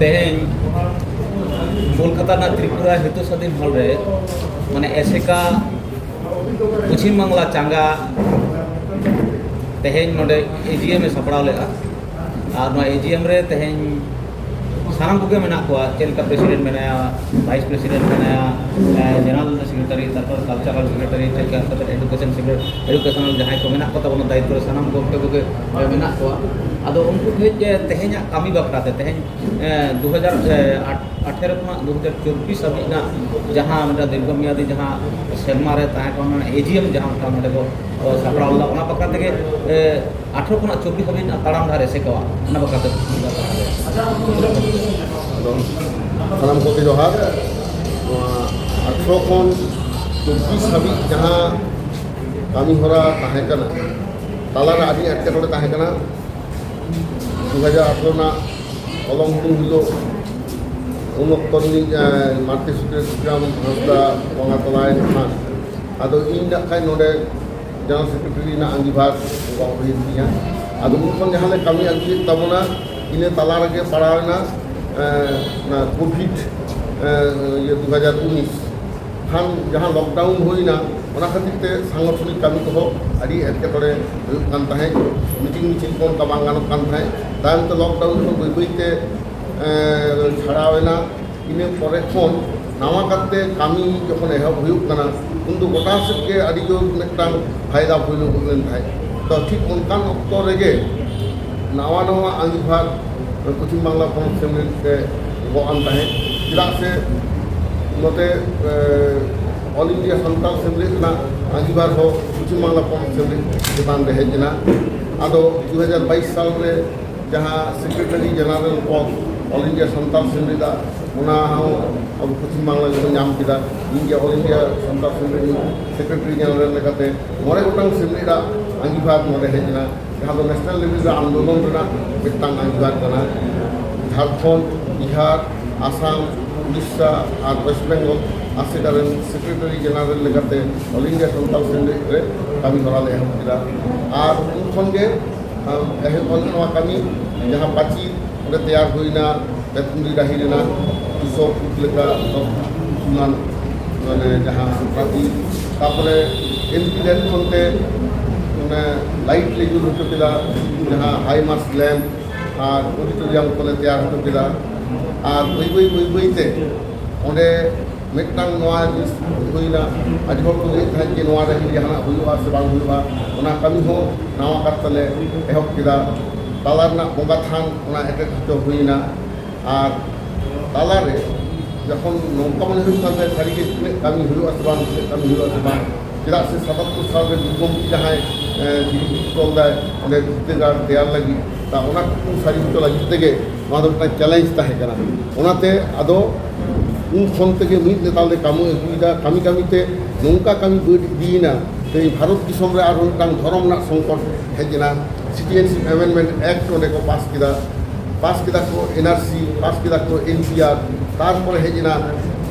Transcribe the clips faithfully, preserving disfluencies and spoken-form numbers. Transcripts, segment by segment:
ᱛᱮᱦᱮᱧ ᱠᱳᱞᱠᱟᱛᱟ ᱨᱮᱱᱟᱜ ᱛᱨᱤᱯᱩᱨᱟ ᱦᱤᱛᱚ ᱥᱟᱫᱷᱤᱱ ᱦᱚᱞ ᱨᱮ, ᱢᱟᱱᱮ, ᱮᱥᱮᱠᱟ ᱯᱚᱪᱷᱤᱢ ᱵᱟᱝᱞᱟ ᱪᱟᱸᱜᱟ ᱛᱮᱦᱮᱧ ᱱᱚᱰᱮ ᱮᱡᱤᱮᱢ ᱮ ᱥᱟᱯᱲᱟᱣ ᱞᱮᱫᱼᱟ᱾ ᱟᱨ ᱱᱚᱣᱟ ᱮᱡᱤᱮᱢ ᱨᱮ ᱛᱮᱦᱮᱧ ᱥᱟᱱᱟᱢ ᱠᱚᱜᱮ ᱢᱮᱱᱟᱜ ᱠᱚᱣᱟ, ᱪᱮᱫ ᱞᱮᱠᱟ ᱯᱨᱮᱥᱤᱰᱮᱱᱴ ᱢᱮᱱᱟᱭᱟ, ᱵᱷᱟᱭᱤᱥ ᱯᱨᱮᱥᱤᱰᱮᱱᱴ ᱢᱮᱱᱟᱭᱟ, ᱡᱮᱱᱟᱨᱮᱞ ᱥᱮᱠᱨᱮᱴᱟᱨᱤ, ᱛᱟᱨᱯᱚᱨ ᱠᱟᱞᱪᱟᱨᱟᱞ ᱥᱮᱠᱨᱮᱴᱟᱨᱤ, ᱪᱮᱫ ᱞᱮᱠᱟ ᱠᱟᱛᱮ ᱮᱰᱩᱠᱮᱥᱚᱱ ᱥᱮᱠᱨᱮᱴᱟᱨᱤ, ᱮᱰᱩᱠᱮᱥᱚᱱᱟᱞ ᱡᱟᱦᱟᱸᱭ ᱠᱚ ᱢᱮᱱᱟᱜ ᱠᱚ ᱛᱟᱵᱚᱱᱟ ᱫᱟᱭᱤᱛᱛᱚ ᱨᱮ, ᱥᱟᱱᱟᱢ ᱜᱚᱢᱠᱮ ᱠᱚᱜᱮ ᱢᱮᱱᱟᱜ ᱠᱚᱣᱟ᱾ ᱟᱫᱚ ᱩᱱᱠᱩ ᱴᱷᱮᱱ ᱡᱮ ᱛᱮᱦᱮᱧᱟᱜ ᱠᱟᱹᱢᱤ ᱵᱟᱠᱷᱨᱟ ᱛᱮ ᱛᱮᱦᱮᱧ ᱫᱩ ᱦᱟᱡᱟᱨ ᱟᱴᱷᱮᱨᱚ ᱠᱷᱚᱱᱟᱜ ᱫᱩ ᱦᱟᱡᱟᱨ ᱪᱚᱵᱵᱤᱥ ᱦᱟᱹᱵᱤᱡ ᱨᱮᱱᱟᱜ ᱡᱟᱦᱟᱸ ᱢᱤᱫᱴᱟᱝ ᱫᱤᱨᱜᱷᱚ ᱢᱮᱭᱟᱫᱤ ᱡᱟᱦᱟᱸ ᱥᱮᱨᱢᱟ ᱨᱮ ᱛᱟᱦᱮᱸ ᱠᱟᱱᱟ, ᱚᱱᱟ ᱮᱡᱤᱮᱢ ᱡᱟᱦᱟᱸ ᱢᱤᱫᱴᱟᱝ ᱱᱚᱰᱮ ᱠᱚ ᱥᱟᱯᱲᱟᱣ ᱞᱮᱫᱟ, ᱚᱱᱟ ᱵᱟᱠᱷᱨᱟ ᱛᱮᱜᱮ ᱟᱴᱷᱨᱚ ᱠᱷᱚᱱᱟᱜ ᱪᱚᱵᱵᱤᱥ ᱦᱟᱹᱵᱤᱡ ᱨᱮᱱᱟᱜ ᱛᱟᱲᱟᱢ ᱰᱟᱦᱟᱨ ᱮᱥᱮᱠᱟᱣᱟ, ᱚᱱᱟ ᱵᱟᱠᱷᱨᱟ ᱛᱮ᱾ ᱟᱫᱚ ᱥᱟᱱᱟᱢ ᱠᱚᱜᱮ ᱡᱚᱦᱟᱨ᱾ ᱱᱚᱣᱟ ᱟᱴᱷᱨᱚ ᱠᱷᱚᱱ ᱪᱚᱵᱵᱤᱥ ᱦᱟᱹᱵᱤᱡ ᱡᱟᱦᱟᱸ ᱠᱟᱹᱢᱤ ᱦᱚᱨᱟ ᱛᱟᱦᱮᱸ ᱠᱟᱱᱟ, ᱛᱟᱞᱟᱨᱮ ᱟᱹᱰᱤ ᱮᱴᱠᱮᱴᱚᱬᱮ ᱛᱟᱦᱮᱸ ᱠᱟᱱᱟ᱾ ᱫᱩ ᱦᱟᱡᱟᱨ ᱟᱴᱷᱨᱚ ᱨᱮᱱᱟᱜ ᱠᱚᱞᱚᱢ ᱦᱩᱲᱩᱝ ᱦᱤᱞᱳᱜ, ᱩᱱ ᱚᱠᱛᱚ ᱨᱤᱱᱤᱡ, ᱮᱸ, ᱢᱟᱨᱛᱤ ᱥᱩᱠᱨᱤ ᱥᱩᱠᱨᱟᱢ ᱦᱟᱸᱥᱫᱟ ᱵᱚᱸᱜᱟ ᱛᱟᱞᱟᱭᱮᱱ ᱠᱷᱟᱱ, ᱟᱫᱚ ᱤᱧ ᱱᱟᱜ ᱠᱷᱟᱱ ᱱᱚᱰᱮ ᱡᱮᱱᱟᱨᱮᱞ ᱥᱮᱠᱨᱮᱴᱟᱨᱤ ᱨᱮᱱᱟᱜ ᱟᱸᱜᱤᱵᱷᱟᱨ ᱜᱚᱜ ᱦᱩᱭᱮᱱ ᱛᱤᱧᱟ᱾ ᱟᱫᱚ ᱩᱱ ᱠᱷᱚᱱ ᱡᱟᱦᱟᱸ ᱞᱮ ᱠᱟᱹᱢᱤ ᱟᱹᱜᱩᱭᱮᱫ ᱛᱟᱵᱚᱱᱟ, ᱤᱱᱟᱹ ᱛᱟᱞᱟ ᱨᱮᱜᱮ ᱯᱟᱲᱟᱣ ᱮᱱᱟ, ᱮᱸ, ᱚᱱᱟ ᱠᱳᱵᱷᱤᱰ, ᱮᱸ, ᱤᱭᱟᱹ, ᱫᱩ ᱦᱟᱡᱟᱨ ᱩᱱᱤᱥ ᱠᱷᱟᱱ ᱡᱟᱦᱟᱸ ᱞᱚᱠᱰᱟᱣᱩᱱ ᱦᱩᱭᱱᱟ, ᱚᱱᱟ ᱠᱷᱟᱹᱛᱤᱨ ᱛᱮ ᱥᱟᱝᱜᱚᱴᱷᱚᱱᱤᱠ ᱠᱟᱹᱢᱤ ᱠᱚᱦᱚᱸ ᱟᱹᱰᱤ ᱮᱴᱠᱮᱴᱚᱬᱮ ᱦᱩᱭᱩᱜ ᱠᱟᱱ ᱛᱟᱦᱮᱸᱫ, ᱢᱤᱴᱤᱝ ᱢᱤᱪᱷᱤᱞ ᱠᱚ ᱚᱱᱠᱟ ᱵᱟᱝ ᱜᱟᱱᱚᱜ ᱠᱟᱱ ᱛᱟᱦᱮᱸᱫ᱾ ᱛᱟᱭᱚᱢ ᱛᱮ ᱞᱚᱠᱰᱟᱣᱩᱱ ᱡᱚᱠᱷᱚᱱ ᱵᱟᱹᱭ ᱵᱟᱹᱭ ᱛᱮ, ᱮᱸ, ᱪᱷᱟᱲᱟᱣ ᱮᱱᱟ, ᱤᱱᱟᱹ ᱯᱚᱨᱮ ᱠᱷᱚᱱ ᱱᱟᱣᱟ ᱠᱟᱨᱛᱮ ᱠᱟᱹᱢᱤ ᱡᱚᱠᱷᱚᱱ ᱮᱦᱚᱵ ᱦᱩᱭᱩᱜ ᱠᱟᱱᱟ, ᱩᱱ ᱫᱚ ᱜᱚᱴᱟ ᱥᱮᱫ ᱜᱮ ᱟᱹᱰᱤ ᱡᱳᱨ ᱢᱤᱫᱴᱟᱝ ᱯᱷᱟᱭᱫᱟ ᱦᱩᱭ ᱞᱮᱱ ᱛᱟᱦᱮᱸᱫ᱾ ᱛᱚ, ᱴᱷᱤᱠ ᱚᱱᱠᱟᱱ ᱚᱠᱛᱚ ᱨᱮᱜᱮ ᱱᱟᱣᱟ ᱱᱟᱣᱟ ᱟᱸᱜᱤᱵᱷᱟᱨ ᱯᱚᱪᱷᱤᱢ ᱵᱟᱝᱞᱟ ᱯᱚᱱᱚᱛ ᱥᱮᱢᱞᱮᱫ ᱨᱮ ᱜᱚᱜ ᱟᱱ ᱛᱟᱦᱮᱸᱫ᱾ ᱪᱮᱫᱟᱜ ᱥᱮ ᱱᱚᱛᱮ, ᱮ, ᱚᱞ ᱤᱱᱰᱤᱭᱟ ᱥᱟᱱᱛᱟᱲ ᱥᱮᱢᱞᱮᱫ ᱨᱮᱱᱟᱜ ᱟᱸᱜᱤᱵᱷᱟᱨ ᱦᱚᱸ ᱯᱚᱪᱷᱤᱢ ᱵᱟᱝᱞᱟ ᱯᱚᱱᱚᱛ ᱥᱮᱢᱞᱮᱫ ᱪᱮᱛᱟᱱ ᱨᱮ ᱦᱮᱡ ᱮᱱᱟ᱾ ᱟᱫᱚ ᱫᱩ ᱦᱟᱡᱟᱨ ᱵᱟᱭᱤᱥ ᱥᱟᱞ ᱨᱮ ᱡᱟᱦᱟᱸ ᱥᱮᱠᱨᱮᱴᱟᱨᱤ ᱡᱮᱱᱟᱨᱮᱞ ᱯᱚᱫᱽ ᱚᱞ ᱤᱱᱰᱤᱭᱟ ᱥᱟᱱᱛᱟᱲ ᱥᱮᱢᱞᱮᱫᱟᱜ, ᱚᱱᱟ ᱦᱚᱸ ᱟᱵᱚ ᱯᱚᱪᱷᱤᱢ ᱵᱟᱝᱞᱟ ᱜᱮᱵᱚᱱ ᱧᱟᱢ ᱠᱮᱫᱟ᱾ ᱤᱧ ᱜᱮ ᱚᱞ ᱤᱱᱰᱤᱭᱟ ᱥᱟᱱᱛᱟᱲ ᱥᱮᱢᱞᱮᱫ ᱨᱤᱱ ᱥᱮᱠᱨᱮᱴᱟᱨᱤ ᱡᱮᱱᱟᱨᱮᱞ ᱞᱮᱠᱟᱛᱮ ᱢᱚᱬᱮ ᱜᱚᱴᱟᱝ ᱥᱮᱢᱞᱮᱫᱟᱜ ᱟᱸᱜᱤᱵᱷᱟᱨ ᱱᱚᱰᱮ ᱦᱮᱡ ᱮᱱᱟ, ᱡᱟᱦᱟᱸ ᱫᱚ ᱱᱮᱥᱱᱟᱞ ᱞᱮᱵᱮᱞ ᱨᱮ ᱟᱱᱫᱳᱞᱚᱱ ᱨᱮᱱᱟᱜ ᱢᱤᱫᱴᱟᱝ ᱟᱸᱜᱤᱵᱷᱟᱨ ᱠᱟᱱᱟ᱾ ᱡᱷᱟᱲᱠᱷᱚᱸᱰ, ᱵᱤᱦᱟᱨ, ᱟᱥᱟᱢ, ᱩᱲᱤᱥᱥᱟ ᱟᱨ ᱳᱭᱮᱥᱴ ᱵᱮᱝᱜᱚᱞ ᱟᱥᱮᱠᱟ ᱨᱮᱱ ᱥᱮᱠᱨᱮᱴᱟᱨᱤ ᱡᱮᱱᱟᱨᱮᱞ ᱞᱮᱠᱟᱛᱮ ᱚᱞ ᱤᱱᱰᱤᱭᱟ ᱥᱟᱱᱛᱟᱲ ᱥᱮᱢᱞᱮᱫ ᱨᱮ ᱠᱟᱹᱢᱤ ᱦᱚᱨᱟ ᱞᱮ ᱮᱦᱚᱵ ᱠᱮᱫᱟ᱾ ᱟᱨ ᱩᱱ ᱠᱷᱚᱱ ᱜᱮ, ᱟᱢ, ᱮᱦᱚᱵ ᱠᱷᱚᱱ ᱱᱚᱣᱟ ᱠᱟᱹᱢᱤ ᱡᱟᱦᱟᱸ ᱯᱟᱹᱪᱤ ᱚᱸᱰᱮ ᱛᱮᱭᱟᱨ ᱦᱩᱭᱱᱟ ᱯᱮᱛᱩᱱᱰᱤ ᱰᱟᱹᱦᱤ ᱨᱮᱱᱟᱜ ᱫᱩᱥᱚ ᱯᱷᱩᱴ ᱞᱮᱠᱟ ᱫᱚᱥ ᱮᱢᱟᱱ, ᱢᱟᱱᱮ ᱡᱟᱦᱟᱸ ᱯᱨᱟᱪᱤᱨ, ᱛᱟᱨᱯᱚᱨᱮ ᱮᱢᱯᱤ ᱞᱮᱱ ᱠᱷᱚᱱ ᱛᱮ ᱚᱱᱮ ᱞᱟᱭᱤᱴ ᱞᱮ ᱡᱩᱞ ᱦᱚᱪᱚ ᱠᱮᱫᱟ, ᱡᱟᱦᱟᱸ ᱦᱟᱭ ᱢᱟᱥᱴ ᱞᱮᱢᱯ ᱟᱨ ᱚᱰᱤᱴᱳᱨᱤᱭᱟᱢ ᱠᱚᱞᱮ ᱛᱮᱭᱟᱨ ᱦᱚᱪᱚ ᱠᱮᱫᱟ᱾ ᱟᱨ ᱵᱟᱹᱭ ᱵᱟᱹᱭ ᱵᱟᱹᱭ ᱵᱟᱹᱭ ᱛᱮ ᱚᱸᱰᱮ ᱢᱤᱫᱴᱟᱝ ᱱᱚᱣᱟ ᱡᱤᱱᱤᱥ ᱦᱩᱭᱱᱟ, ᱟᱹᱰᱤ ᱦᱚᱲ ᱠᱚ ᱞᱟᱹᱭᱮᱫ ᱛᱟᱦᱮᱸᱫ ᱡᱮ ᱱᱚᱣᱟ ᱨᱮ ᱡᱟᱦᱟᱱᱟᱜ ᱦᱩᱭᱩᱜᱼᱟ ᱥᱮ ᱵᱟᱝ ᱦᱩᱭᱩᱜᱼᱟ, ᱚᱱᱟ ᱠᱟᱹᱢᱤ ᱦᱚᱸ ᱱᱟᱣᱟ ᱠᱟᱨ ᱛᱮᱞᱮ ᱮᱦᱚᱵ ᱠᱮᱫᱟ᱾ ᱛᱟᱞᱟ ᱨᱮᱱᱟᱜ ᱵᱚᱸᱜᱟ ᱛᱷᱟᱱ ᱚᱱᱟ ᱮᱴᱮᱫ ᱦᱚᱪᱚ ᱦᱩᱭᱱᱟ᱾ ᱟᱨ ᱛᱟᱞᱟᱨᱮ ᱡᱚᱠᱷᱚᱱ ᱱᱚᱝᱠᱟ ᱢᱚᱱᱮ ᱦᱩᱭᱩᱜ ᱠᱟᱱ ᱛᱟᱦᱮᱸᱫ ᱥᱟᱹᱨᱤᱜᱮ ᱛᱤᱱᱟᱹᱜ ᱠᱟᱹᱢᱤ ᱦᱩᱭᱩᱜᱼᱟ ᱥᱮ ᱵᱟᱝ, ᱛᱤᱱᱟᱹᱜ ᱠᱟᱹᱢᱤ ᱦᱩᱭᱩᱜᱼᱟ ᱥᱮ ᱵᱟᱝ, ᱪᱮᱫᱟᱜ ᱥᱮ ᱥᱟᱛᱟᱛᱛᱳᱨ ᱥᱟᱞ ᱨᱮ ᱜᱩᱨᱩ ᱜᱚᱢᱠᱮ ᱡᱟᱦᱟᱸᱭ ᱮ, ᱡᱤᱣᱤ ᱠᱚ ᱚᱞ ᱫᱟᱭ ᱚᱸᱰᱮ ᱵᱤᱨᱫᱟᱹᱜᱟᱲ ᱛᱮᱭᱟᱨ ᱞᱟᱹᱜᱤᱫ, ᱛᱟ ᱚᱱᱟ ᱠᱚ ᱥᱟᱹᱨᱤ ᱦᱚᱪᱚ ᱞᱟᱹᱜᱤᱫ ᱛᱮᱜᱮ ᱱᱚᱣᱟ ᱫᱚ ᱢᱤᱫᱴᱟᱝ ᱪᱮᱞᱮᱧᱡᱽ ᱛᱟᱦᱮᱸ ᱠᱟᱱᱟ᱾ ᱚᱱᱟᱛᱮ ᱟᱫᱚ ᱩᱱ ᱠᱷᱚᱱ ᱛᱮᱜᱮ ᱢᱤᱫ ᱞᱮᱛᱟᱲ ᱞᱮ ᱠᱟᱹᱢᱤ ᱟᱹᱜᱩᱭᱮᱫᱟ᱾ ᱠᱟᱹᱢᱤ ᱠᱟᱹᱢᱤᱛᱮ ᱱᱚᱝᱠᱟ ᱠᱟᱹᱢᱤ ᱵᱟᱹᱰ ᱤᱫᱤᱭᱮᱱᱟ, ᱛᱮᱦᱮᱧ ᱵᱷᱟᱨᱚᱛ ᱫᱤᱥᱚᱢ ᱨᱮ ᱟᱨᱦᱚᱸ ᱢᱤᱫᱴᱟᱝ ᱫᱷᱚᱨᱚᱢ ᱨᱮᱱᱟᱜ ᱥᱚᱝᱠᱚᱴ ᱦᱮᱡ ᱮᱱᱟ᱾ ᱥᱤᱴᱤᱡᱮᱱᱥᱤᱯ ᱮᱢᱮᱱᱰᱢᱮᱱᱴ ᱮᱠᱴ ᱚᱸᱰᱮ ᱠᱚ ᱯᱟᱥ ᱠᱮᱫᱟ, ᱯᱟᱥ ᱠᱮᱫᱟ ᱠᱚ ᱮᱱᱟᱨᱥᱤ, ᱯᱟᱥ ᱠᱮᱫᱟ ᱠᱚ ᱮᱱᱯᱤᱟᱨ, ᱛᱟᱨᱯᱚᱨᱮ ᱦᱮᱡ ᱮᱱᱟ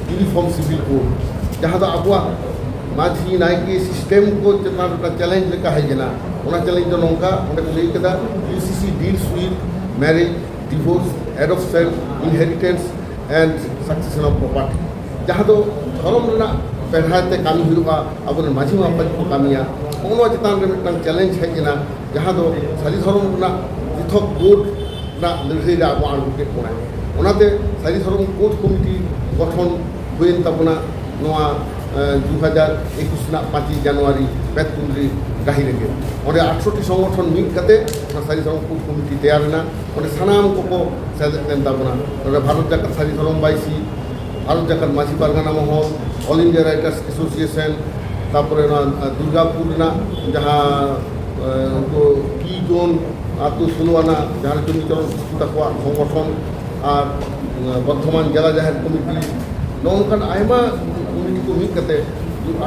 ᱤᱭᱩᱱᱤᱯᱷᱚᱨᱢ ᱥᱤᱵᱷᱤᱞ ᱠᱳᱰ, ᱡᱟᱦᱟᱸ ᱫᱚ ᱟᱵᱚᱣᱟᱜ ᱢᱟᱹᱡᱷᱤ ᱱᱟᱭᱠᱮ ᱥᱤᱥᱴᱮᱢ ᱠᱚ ᱪᱮᱛᱟᱱ ᱨᱮ ᱢᱤᱫᱴᱟᱝ ᱪᱮᱞᱮᱧᱡᱽ ᱞᱮᱠᱟ ᱦᱮᱡ ᱮᱱᱟ᱾ ᱚᱱᱟ ᱪᱮᱞᱮᱧᱡᱽ ᱫᱚ ᱱᱚᱝᱠᱟ, ᱚᱸᱰᱮ ᱠᱚ ᱞᱟᱹᱭ ᱠᱮᱫᱟ, "UCC deals with marriage, divorce, adoption, inheritance and succession of property", ᱡᱟᱦᱟᱸ ᱫᱚ ᱫᱷᱚᱨᱚᱢ ᱨᱮᱱᱟᱜ ᱵᱮᱲᱦᱟᱭ ᱛᱮ ᱠᱟᱹᱢᱤ ᱦᱩᱭᱩᱜᱼᱟ, ᱟᱵᱚᱨᱮᱱ ᱢᱟᱹᱡᱷᱤ ᱢᱟᱯᱟᱡᱷᱤ ᱠᱚ ᱠᱟᱹᱢᱤᱭᱟ᱾ ᱱᱚᱜᱼᱚ ᱱᱚᱣᱟ ᱪᱮᱛᱟᱱ ᱨᱮ ᱢᱤᱫᱴᱟᱝ ᱪᱮᱞᱮᱧᱡᱽ ᱦᱮᱡ ᱮᱱᱟ, ᱡᱟᱦᱟᱸ ᱫᱚ ᱥᱟᱹᱨᱤ ᱫᱷᱚᱨᱚᱢ ᱨᱮᱱᱟᱜ ᱯᱨᱤᱛᱷᱚᱠ ᱵᱳᱨᱰ ᱨᱮᱱᱟᱜ ᱞᱟᱹᱲᱦᱟᱹᱭ ᱨᱮ ᱟᱵᱚ ᱟᱬᱜᱚ ᱠᱮᱫ ᱵᱚᱱᱟᱭ᱾ ᱚᱱᱟᱛᱮ ᱥᱟᱹᱨᱤ ᱫᱷᱚᱨᱚᱢ ᱠᱳᱰ ᱠᱚᱢᱤᱴᱤ ᱜᱚᱴᱷᱚᱱ ᱦᱩᱭᱮᱱ ᱛᱟᱵᱚᱱᱟ ᱱᱚᱣᱟ, ᱮ, ᱫᱩ ᱦᱟᱡᱟᱨ ᱮᱠᱩᱥ ᱨᱮᱱᱟᱜ ᱯᱟᱸᱪᱮᱭ ᱡᱟᱱᱩᱣᱟᱨᱤ ᱯᱮᱛᱩᱱᱰᱤ ᱰᱟᱹᱦᱤ ᱨᱮᱜᱮ᱾ ᱚᱸᱰᱮ ᱟᱴᱷᱨᱚ ᱴᱤ ᱥᱚᱝᱜᱚᱴᱷᱚᱱ ᱢᱤᱫ ᱠᱟᱛᱮ ᱚᱱᱟ ᱥᱟᱹᱨᱤ ᱫᱷᱚᱨᱚᱢ ᱠᱳᱰ ᱠᱚᱢᱤᱴᱤ ᱛᱮᱭᱟᱨ ᱮᱱᱟ᱾ ᱚᱸᱰᱮ ᱥᱟᱱᱟᱢ ᱠᱚᱠᱚ ᱥᱮᱞᱮᱫ ᱞᱮᱱ ᱛᱟᱵᱚᱱᱟ᱾ ᱱᱚᱰᱮ ᱵᱷᱟᱨᱚᱛ ᱡᱟᱠᱟᱛ ᱥᱟᱹᱨᱤ ᱫᱷᱚᱨᱚᱢ ᱵᱟᱭᱥᱤ, Bharat Jakat Majhi Pargana Mahal, All India Writers Association, ᱛᱟᱯᱚᱨᱮ ᱱᱚᱣᱟ, ᱮ, ᱫᱩᱨᱜᱟᱯᱩᱨ ᱨᱮᱱᱟᱜ ᱡᱟᱦᱟᱸ, ᱮ, ᱩᱱᱠᱩ ᱠᱤ ᱡᱳᱱ ᱟᱹᱛᱩ ᱥᱳᱞᱳ ᱟᱱᱟ, ᱡᱟᱦᱟᱸ ᱨᱮ ᱪᱚᱱᱫᱨᱤᱪᱚᱨᱚᱱ ᱠᱤᱥᱠᱩ ᱛᱟᱠᱚᱣᱟᱜ ᱥᱚᱝᱜᱚᱴᱷᱚᱱ ᱟᱨ, ᱮ, ᱵᱚᱨᱫᱷᱚᱢᱟᱱ ᱡᱮᱞᱟ ᱡᱟᱦᱮᱨ ᱠᱚᱢᱤᱴᱤ, ᱱᱚᱜᱼᱚ ᱱᱚᱝᱠᱟᱱ ᱟᱭᱢᱟ ᱠᱚᱢᱤᱴᱤ ᱠᱚ ᱢᱤᱫ ᱠᱟᱛᱮ